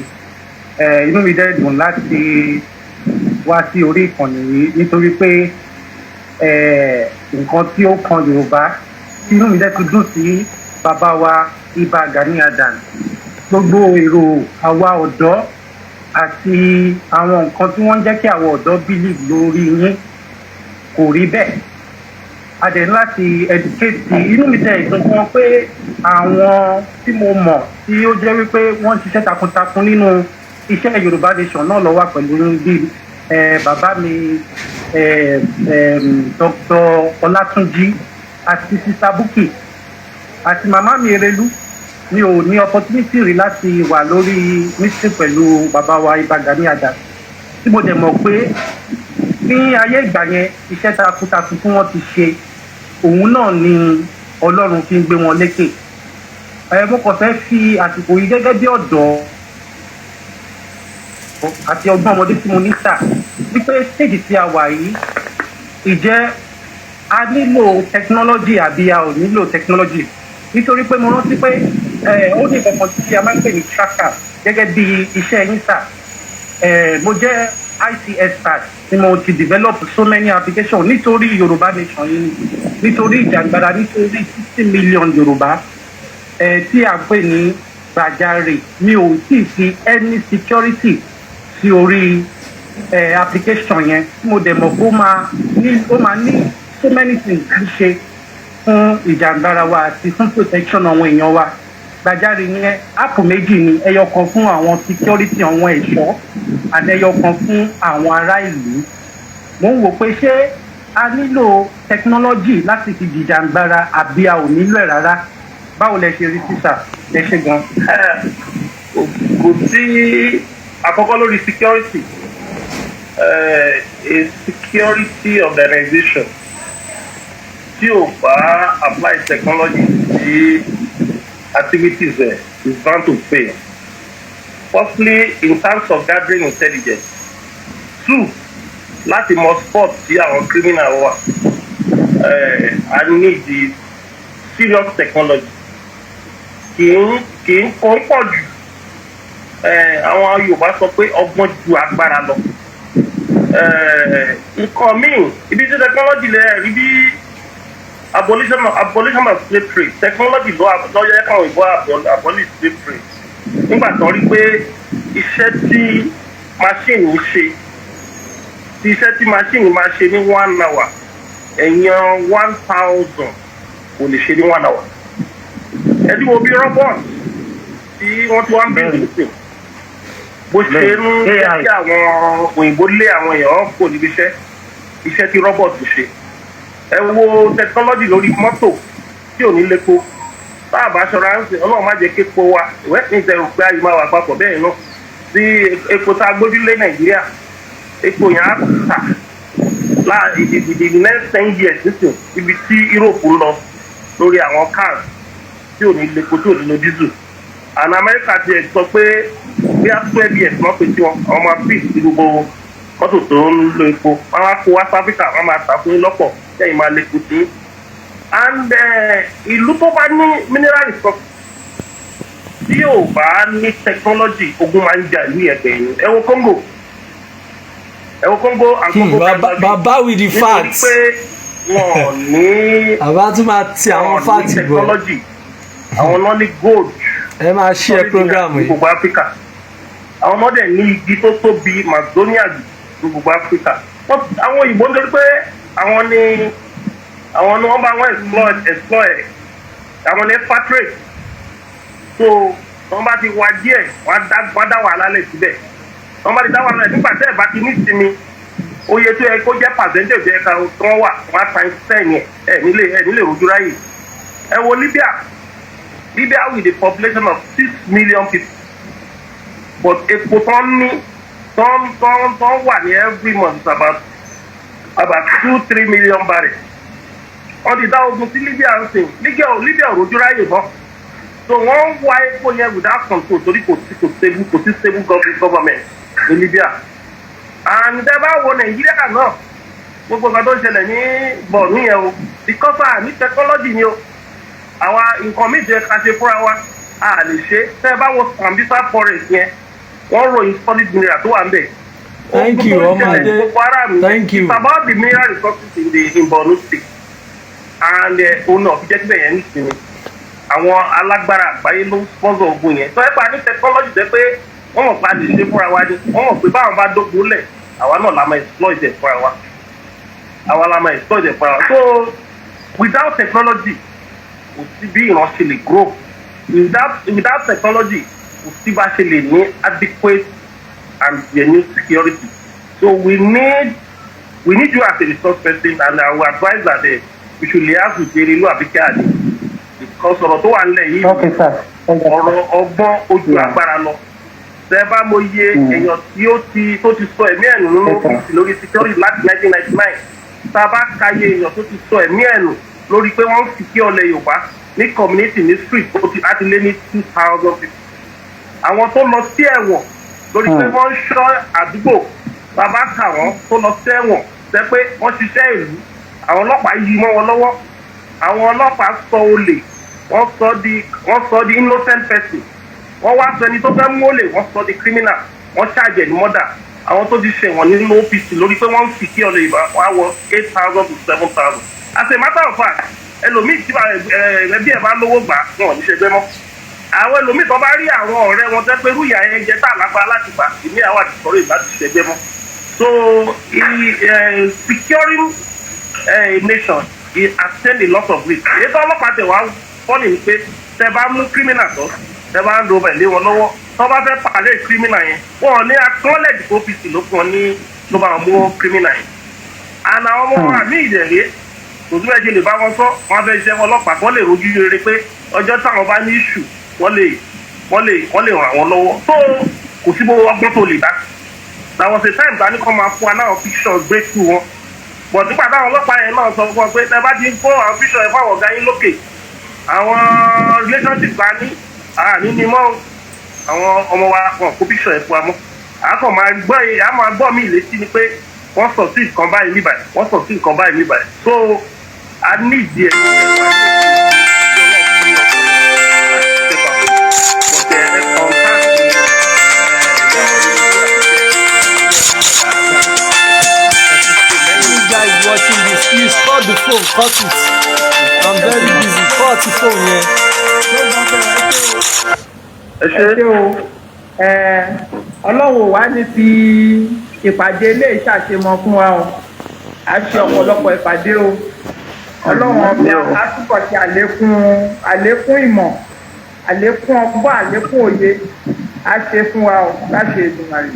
Speaker 6: Inú mi dẹ́ dùn láti wá sí orí ìkànnì yìí nítorí pé nǹkan tí ó kan Yorùbá tí inú mi dẹ́ ti dùn sí bàbá wa Ìbà Gani Adams, gbogbo èrò àwa ọ̀dọ́ àti àwọn nǹkan tí wọ́n ń jẹ́ kí àwọn ọ̀dọ́ believe lórí yín kò rí bẹ́ẹ̀. A dẹ̀ ní láti educate. Inú mi tẹ̀ ìsọ fún wọn pé àwọn tí mo mọ̀ tí ó jẹ́ wípé wọ́n ń ṣiṣẹ́ takuntakun nínú iṣẹ́ Yorùbá Nation náà ló wà pẹ̀lú yín, bíi bàbá mi Dr. Ọlátúnjí àti Sister Bukky àti màmá mi Erelu. Mi ò ní opportunity rí láti wà lórí meeting pẹ̀lú bàbá wa Ìbà Gani Adams, tí mo dẹ̀ mọ̀ pé ní ayé ìgbà yẹn, iṣẹ́ takuntakun tí wọ́n ti ṣe, òun náà ni Ọlọ́run fi ń gbé wọn lékè. Mo kàn fẹ́ fi àsìkò yìí gẹ́gẹ́ bí ọ̀dọ́ àti ọgbọ́n ọmọdé tí mo ní sà, wípé stage tí a wà yìí, ìjẹ́ a nílò technology àbí a ò nílò technology? Nítorí pé mo rántí pé ó ní nǹkan kan tí a máa ń pè ní tracker gẹ́gẹ́ bí iṣẹ́ yín sà. Mo jẹ́ IT expert tí mo ti develop so many applications nítorí Yorùbá Nation yìí, nítorí ìjàngbara, nítorí 60 million Yorùbá tí a pè ní Gbàjarè. Mi ò tí ì fi any security sí orí application yẹn, tí mo dẹ̀ mọ̀ pé ó máa ní so many things ń ṣe fún ìjàngbara wa àti fún protection àwọn èèyàn wa. Gbàjarè yẹn, app méjì ni: ẹyọ kan fún àwọn security, àwọn ẹ̀ṣọ́, àti ẹyọ kan fún àwọn ará ìlú. Mo ń wò pé ṣé a nílò technology láti fi jìjàngbara àbí a ò nílò ẹ̀ rárá? Báwo lẹ ṣe rí sísà? Ẹ ṣe gan.
Speaker 5: Kò sí àkọ́kọ́ lórí security. A security organization tí ò bá apply technology sí activities ẹ̀ is bound to fail. Firstly, in terms of gathering intelligence. Two, láti mọ spot tí àwọn criminal wà. I need the serious technology. Kì í kó pọ̀ jù. Àwọn Yorùbá sọ pé ọgbọ́n ju agbára lọ. Nǹkan míì, ibi tí technology lè rí bí abolition of slave trade, technology ló yẹ káwọn ìbọn abolish slave trade nígbà tó rí pé iṣẹ́ tí machine ń ṣe, tí iṣẹ́ tí machine máa ṣe ní 1 hour, èèyàn 1,000 kò lè ṣe ní 1 hour. Ẹbí wo bí robot tí wọ́n ti wá ń bẹ̀rẹ̀ nísìn bó ṣe ń jẹ́ kí àwọn òyìnbó lé àwọn èèyàn kò níbi iṣẹ́ tí robot ṣe. Ẹ wo technology lórí mọ́tò tí ò ní lépo. Tá a bá ṣọra ń sìn, Ọlọ́run má jẹ́ képo wa ìwé ní ìtẹ̀rù pé ayé máa wà papọ̀ bẹ́ẹ̀ náà tí epo tá a gbójúlé Nàìjíríà, epo yẹn á tà láà the next 10 years nísìn. Ibi tí Europe ń lọ lórí àwọn cars tí ò ní lépo, tí ò ní lo diesel, and America ti ẹ̀ sọ pé bí a 12 years wọ́n pè tí wọn àwọn máa fi sí gbogbo mọ́tò tó ń lo epo. Wọ́n á kó wá sí Africa, wọ́n máa tà fún yín lọ́pọ̀ sẹ́yìn máa lépo sí. And ìlú tó bá ní mineral resource tí yóò bá ní technology, ogun máa ń jà ìlú yẹn gbẹ̀yìn. Ẹ wo Congo, ẹ wo Congo and Congo.
Speaker 2: Baba with the facts.
Speaker 5: Nítorí pé wọn ní
Speaker 2: Bàbá tún máa ti àwọn
Speaker 5: wọn ní
Speaker 2: facts bọ̀.
Speaker 5: technology. Àwọn náà ní gold
Speaker 2: Ẹ máa share program
Speaker 5: ní
Speaker 2: yìí.
Speaker 5: gbogbo Africa. Àwọn ọmọdé ní igi tó tóbi Macedonia ní gbogbo Africa. Àwọn òyìnbó, nítorí pé àwọn ni wọ́n bá wọn exploit, àwọn ní expatriate. So wọ́n bá ti wá díẹ̀, wọ́n á dá wàhálà lẹ̀ síbẹ̀. Wọ́n bá ti dá wàhálà lẹ̀ nígbà tẹ́ ẹ̀ bá ti ní ìsinmi, oye tó yẹ kó jẹ́ percentage yẹ ká wọ́n wà, wọ́n á times 10 yẹn. Ẹ̀ nílé rojú ráyè. Ẹ wo Libya. Libya with a population of 6 million people. But epo tó ń ní tó ń wà ní every month is about 2-3 million barrels. Wọ́n ti dá ogun sí Libya ń sìn. Libya ò rojú ráyè mọ́, so wọ́n ń wá epo yẹn without control torí kò sí stable government ní Libya. And tẹ́ bá wo Nàìjíríà náà, gbogbo nǹkan tó ń ṣẹlẹ̀ ní Borno yẹn o, because a ní technology ni o. Àwa nǹkan míì jẹ́ ká ṣe fúnra wa, a lè ṣe. Tẹ́ bá wo Sambisa Forest yẹn, wọ́n ròyìn solid mineral tó wà ń bẹ̀.
Speaker 2: Thank you, ọmọdé. Thank you.
Speaker 5: It's about the mineral resources in Borno State and òun náà fi jẹ́ síbẹ̀ yẹn nísìnyí. Àwọn alágbára àgbáyé ló ń sponsor ogun yẹn. Tó ẹ bá ní technology jẹ́ pé wọ́n mọ̀ pé a lè ṣe fúnra wa ni, wọ́n mọ̀ pé báwọn bá dógun lẹ̀, àwa náà la máa exploit ẹ̀ fúnra wa, àwa la máa exploit ẹ̀ fúnra wa. So without technology, kò sí bí ìran ṣe lè grow. Without technology, kò sí bá ṣe lè ní adequate and genuine security. So we need you as a resource person, and I will advise that we should liaise with Erelu Abike Ade, because ọ̀rọ̀ tó wà nílẹ̀ yìí,
Speaker 3: Okay, sir.
Speaker 5: ọ̀rọ̀ ọgbọ́n ojú agbára lọ. Tẹ bá mo iye èèyàn tí ó ti tó ti sọ ẹ̀mí ẹ̀ nù nínú OPC lórí security láti 1999, tá a bá ka iye èèyàn tó ti sọ ẹ̀mí ẹ̀ nù lórí pé wọ́n ń fi kí ọlẹ̀ Yorùbá ní community, ní street, ó ti á ti lé ní 2,000 people. Àwọn tó lọ sí ẹ̀wọ̀n lórí pé wọ́n ń ṣọ́ àdúgbò, bàbá kà wọ́n tó lọ sí ẹ̀wọ̀n tẹ́ pé wọ́n ṣiṣẹ́ ìlú, àwọn ọlọ́pàá yí mọ́ wọn lọ́wọ́. Àwọn ọlọ́pàá sọ olè, wọ́n sọ di innocent person. Wọ́n wá sọ ẹni tó fẹ́ mú olè, wọ́n sọ di criminal, wọ́n ṣàjẹ̀ ní murder. Àwọn tó ti ṣẹ̀wọ̀n nínú OPC lórí pé wọ́n ń fi kí ọ̀lẹ́ ìbá wá wọ 8,000 to 7,000. As a matter of fact, ẹlòmíì tí ẹbí ẹ̀ bá lówó gbà, wọn ò ní ṣẹgbẹ́ mọ́. Àwọn ẹlòmíì tó bá rí àwọn ọ̀rẹ́ wọn tẹ́ pé irú ìyá yẹn jẹ́ tá àlágbá láti gbà, ìmí àwọn àti sọ̀rọ̀ ìbá ti ṣẹgbẹ́ mọ́. So securing a nation, it attend a lot of risk. Èyí tó ọlọ́pàá tẹ̀ wá fọ́nì ni pé tẹ bá mú criminal tán, tẹ bá ń do bẹ̀ lé wọn lọ́wọ́, tó bá fẹ́ pàdé criminal yẹn, wọn ò ní acknowledge pé OPC ló fún ọ ní ló bá wọn mú criminal yẹn. And àwọn ọmọ wa ní ìdẹ̀rẹ́, kò sí bẹ́ẹ̀ ṣe lè bá wọn sọ, wọn fẹ́ ṣiṣẹ́ ọlọ́pàá kọ́ lè rojú rere pé ọjọ́ táwọn bá ní issue, wọ́n lè ràn wọ́n lọ́wọ́. Tó kò sí bó ọgbọ́n tó lè dá. There was a time tani kọ́ máa fún wa náà pictures breakthrough wọn, but nígbà táwọn ọlọ́pàá yẹn náà sọ fún ọ pé ẹ bá ti ń kó àwọn picture yẹn fáwọn ọ̀gá yín lókè, àwọn relationship bá ní àní ni mọ́ àwọn ọmọ wa, wọn kó picture yẹn fún wa mọ́. Àákàn máa gbọ́ yìí, á máa gbọ́ mí létí ni pé wọ́n sọ sí nǹkan báyìí níbàyìí, wọ́n sọ sí nǹkan báyìí níbàyìí. So a ní ìdí ẹ̀.
Speaker 2: You guys watching this, please cut the phone, cut it. I'm very busy. Cut the phone yẹn.
Speaker 5: Ẹ
Speaker 3: Ẹ
Speaker 5: ṣe.
Speaker 3: Ṣé o. Ọlọ́run ò wá ní fi ìpàdé ilé ìṣàṣemọ fún wa o. A ṣe ọ̀pọ̀lọpọ̀ ìpàdé o. Ọlọ́run ọba á túbọ̀ ṣe àlékún ìmọ̀, àlékún ọgbọ́n, àlékún òye, á ṣe fún wa o láṣẹ Èdùmàrè.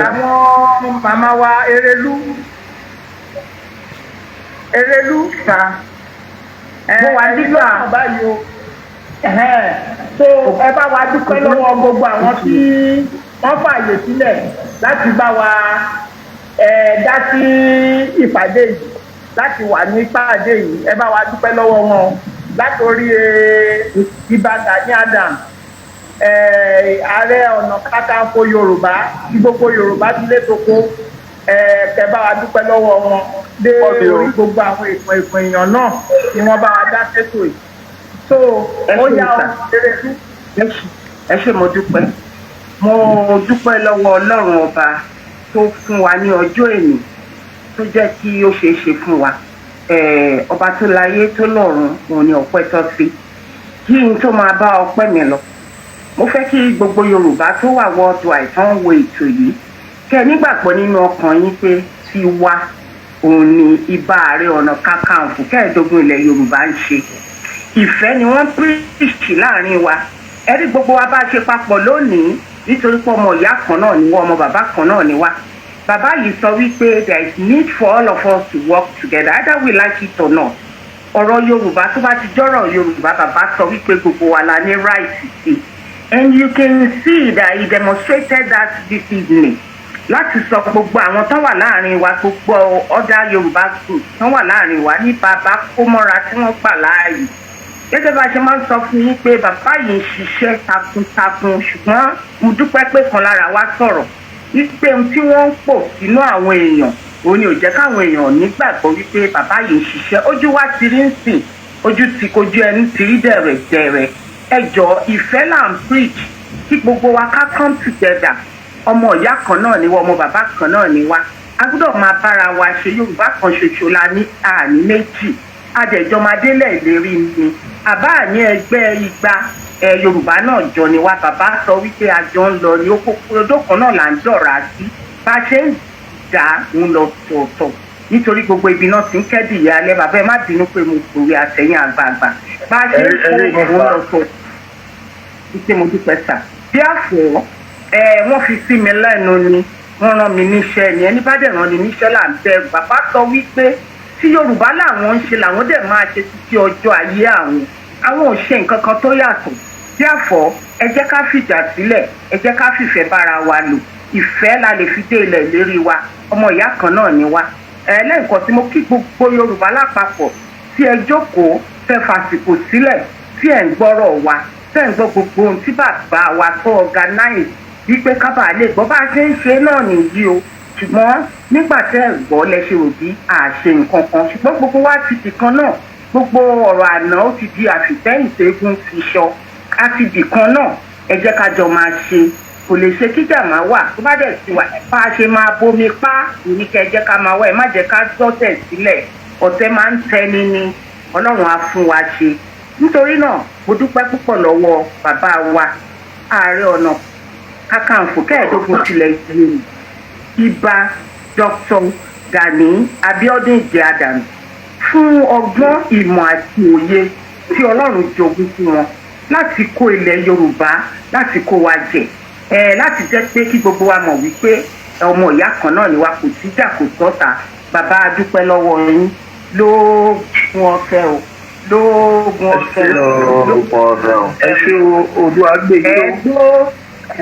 Speaker 3: Àwọn màmá wa, Erelú, Erelú
Speaker 4: Sà. Mo wà
Speaker 3: ẹni
Speaker 4: nígbà.
Speaker 3: lọ́kàn báyìí o. So ẹ bá wa dúpẹ́ lọ́wọ́ gbogbo àwọn tí wọ́n fààyè sílẹ̀ láti bá wa dá sí ìpàdé yìí, láti wà ní ìpàdé yìí. Ẹ bá wa dúpẹ́ lọ́wọ́ wọn látòrí Ìbà Gani Adams, Ààrẹ Ọ̀nà Kakanfò Yorùbá tí gbogbo Yorùbá ti lé toko. Kẹ bá wa dúpẹ́ lọ́wọ́ wọn dé orí gbogbo àwọn ìpín èèyàn náà tí wọ́n bá wa dá sétò yìí. So ó yá o, Erelú.
Speaker 4: Ẹ ṣé, mo dúpẹ́. Mo dúpẹ́ lọ́wọ́ Ọlọ́run ọba tó fún wa ní ọjọ́ èní, tó jẹ́ kí ó ṣeé ṣe fún wa. Ọba tó láyé tó lọ́run, òun ni ọpẹ́ tọ́ sí. Kí n tó máa bá ọpẹ́ mi lọ, mo fẹ́ kí gbogbo Yorùbá tó wà worldwide tó ń wo ètò yìí, kẹ́ ẹ nígbàgbọ́ nínú ọkàn yín pé tiwa òun ni Ìbà Ààrẹ Ọ̀nà Kakanfò kẹẹ̀ẹ́dógún ilẹ̀ Yorùbá ń ṣe. Ìfẹ́ ni wọ́n preach láàrin wa. Ẹ rí gbogbo wa bá a ṣe papọ̀ lónìí, nítorí pé ọmọ ìyá kan náà ni wọ́n, ọmọ bàbá kan náà ni wá. Bàbá yìí sọ wípé there is need for all of us to work together, either we like it or not. Ọ̀rọ̀ Yorùbá, tó bá ti jọ́rọ̀ Yorùbá, bàbá sọ wípé gbogbo wa la ní right sí. And you can see that he demonstrated that this evening láti sọ gbogbo àwọn tó wà láàrin wa, gbogbo other Yorùbá group tó wà láàrin wa ní bàbá kó mọ́ra tí wọ́n gbà láàyè. Gẹ́gẹ́ bá a ṣe máa ń sọ fún yín pé bàbá yìí ń ṣiṣẹ́ takuntakun, ṣùgbọ́n mo dúpẹ́ pé kan lára wa sọ̀rọ̀ wípé ohun tí wọ́n ń pò sínú àwọn èèyàn òun ni ò jẹ́ káwọn èèyàn nígbàgbọ́ wípé bàbá yìí ń ṣiṣẹ́. Ojú wa ti rí ń sìn, ojú ti kojú ẹni ti rí dẹ̀rẹ̀dẹ̀rẹ̀. Ẹ jọ, ìfẹ́ là ń preach, kí gbogbo wa ká come together. Ọmọ ìyá kan náà ni wá, ọmọ bàbá kan náà ni wá. A gbọ́dọ̀ máa bára wa ṣe. Yorùbá kan ṣoṣo la ní, àní méjì. Adẹ̀jọ́madélẹ̀ ìlérí ni àbá ní ẹgbẹ́ igba ẹ Yorùbá náà jọ ni wá. Bàbá sọ wípé a jọ ń lọ ní odó kan náà là ń dọ̀ra sí, bá a ṣe ń dà ń lọ tọ̀ọ̀tọ̀, nítorí gbogbo ibi náà ti ń kẹ́dìyẹ alẹ́. Bàbá, ẹ má bínú pé mo pòwe àtẹ̀yìn àgbààgbà. Bá a ṣe ń kó òun lọ tọ̀ wípé mo dúpẹ́ sà. Therefore, ẹ wọ́n fi sí mi lẹ́nu ni, wọ́n rán mi níṣẹ́ ni. Ẹni bá dẹ̀ rán ni níṣẹ́ là ń bẹ̀rù. Bàbá sọ wípé tí Yorùbá làwọn ń ṣe, làwọn dẹ̀ máa ṣe títí ọjọ́ ayé àwọn. Àwọn ò ṣe nǹkan kan tó yàtọ̀. Therefore, ẹ jẹ́ ká fìjà sílẹ̀, ẹ jẹ́ ká fìfẹ́ bára wa lò. Ìfẹ́ la lè fi dé ilẹ̀ ìlérí wa. Ọmọ ìyá kan náà ni wa. Ẹ lẹ́ǹkan tí mo kí gbogbo Yorùbá lápapọ̀ tí ẹ jókòó, fẹ́ fàsìkò sílẹ̀, tí ẹ̀ ń gbọ́rọ̀ wa, tẹ́ ń gbọ́ gbogbo ohun tí bàbá wa tó organize wípé kábàá lè gbọ́ bá a ṣe ń ṣe náà nìyí o. Ṣùgbọ́n nígbà tẹ́ ẹ̀ gbọ́ lẹ ṣe rò bí àṣe nǹkan kan, ṣùgbọ́n gbogbo wa ti dì kan náà. Gbogbo ọ̀rọ̀ àná ó ti di àfìtẹ́yìn tẹ́gùn fi ṣọ. A ti dì kan náà. Ẹ jẹ́ ká jọ máa ṣe. Kò lè ṣe kíjà máa wà. Tó bá dẹ̀ ti wà, bá a ṣe máa bomi pa ní kẹ́ ẹ jẹ́ ká máa wá. Ẹ má jẹ́ ká dọ́tẹ̀ sílẹ̀, ọ̀tẹ̀ máa ń tẹni ni. Ọlọ́run á fún wa ṣe. Nítorí náà, mo dúpẹ́ púpọ̀ lọ́wọ́ bàbá wa, Ààrẹ Ọ̀nà Kakanfò kẹẹ̀ẹ́dógún tilẹ̀ Yorùbá, Ibà Dr. Gani Abiodun Ige Adams, fún ọgbọ́n, ìmọ̀ àti òye tí Ọlọ́run jogún fún wọn láti kó ilẹ̀ Yorùbá, láti kó wa jẹ ẹ, láti jẹ́ pé kí gbogbo wa mọ̀ wípé ọmọ ìyá kan náà ni wa. Kò síjà, kò sọ́ta. Bàbá, a dúpẹ́ lọ́wọ́ yín. Lóògùn ọ̀fẹ́ o, lóògùn ọ̀fẹ́ o.
Speaker 5: Lóògùn ọ̀fẹ́ o. Ẹ ṣé o, Oòduà gbè yín o.
Speaker 4: Ẹ gbó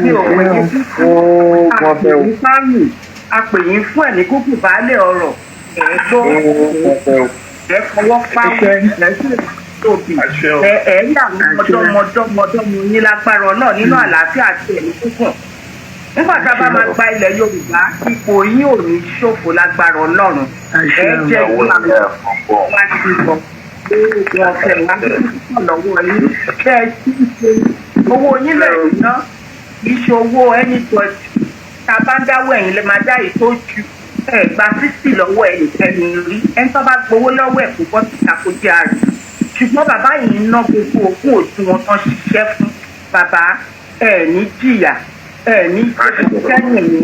Speaker 4: mi ò pè yín fún
Speaker 5: Oògùn ọ̀fẹ́ o.
Speaker 4: Fáàmì a pè yín fún ẹ̀mí kúkú baálé ọ̀rọ̀. Ẹ gbó, ẹ fọwọ́ páwọ́, ẹ sì tóbi. Ẹ ẹ rí àwọn ọmọdọ́mọdọ́mọdọ́mọ yín lágbára náà nínú àlàáfíà àti ẹ̀mí kúkùn. Nígbà tá a bá máa gba ilẹ̀ Yorùbá, ipò yín ò ní ṣòfò lágbára Ọlọ́run. Ẹ jẹ́ ìlú àwọn wá sí lọ lóògùn ọ̀fẹ́ wa lọ́wọ́ yín. Bẹ́ẹ̀ tí ń ṣe owó yín lẹ̀ ná, kì í ṣe owó anybody. Tá a bá ń dáwọ́, ẹ̀yìn lè máa dá èyí tó ju ẹ̀ gba 60 lọ́wọ́ ẹnìkẹ́ni rí. Ẹni tó bá gbowó lọ́wọ́ ẹ̀ kó bọ́ síta kó jẹ́ àrùn. Ṣùgbọ́n bàbá yìí ń ná gbogbo òkun òtún wọn tán ṣiṣẹ́ fún bàbá. Ẹ̀ ní jìyà, ẹ̀ ní kẹ́yìn ni,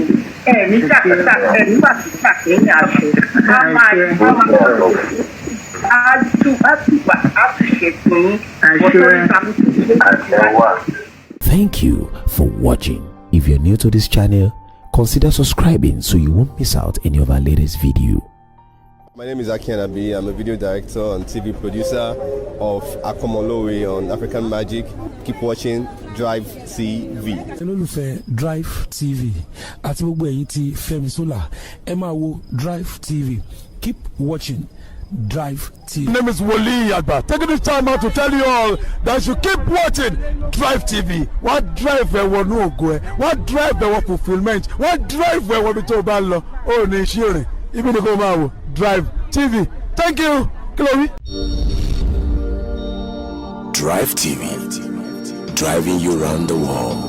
Speaker 4: ẹ̀ ní jàkátà, ẹ̀ ní wàkísà kẹ́yìn aṣọ. Á máa á máa á tú á tùbà á tùṣe fún yín. Wọ́n tó ní sàmúsùn.
Speaker 7: Thank you for watching. If you're new to this channel, consider subscribing so you won't miss out any of our latest video.
Speaker 8: My name is Aki Anabi. I'm a video director and TV producer of Akomolowe on African Magic. Keep watching Drive TV.
Speaker 9: Olólùfẹ́ Drive TV àti gbogbo ẹ̀yin tí Fẹ́mi Sola, ẹ máa wo Drive TV. Keep watching Drive TV.
Speaker 10: My name is Wole Agba. Taking this time out to tell you all that you keep watching Drive TV. Wọ́n drive ẹ wọnú ògo ẹ, wọ́n drive ẹ wọ fulfilment, wọ́n drive ẹ wọ ibi tó o bá lọ. Ó ní iṣẹ́ rìn, ibi ni kò máa wò Drive TV. Thank you. Kí ló wí?
Speaker 7: Drive TV, driving you round the world.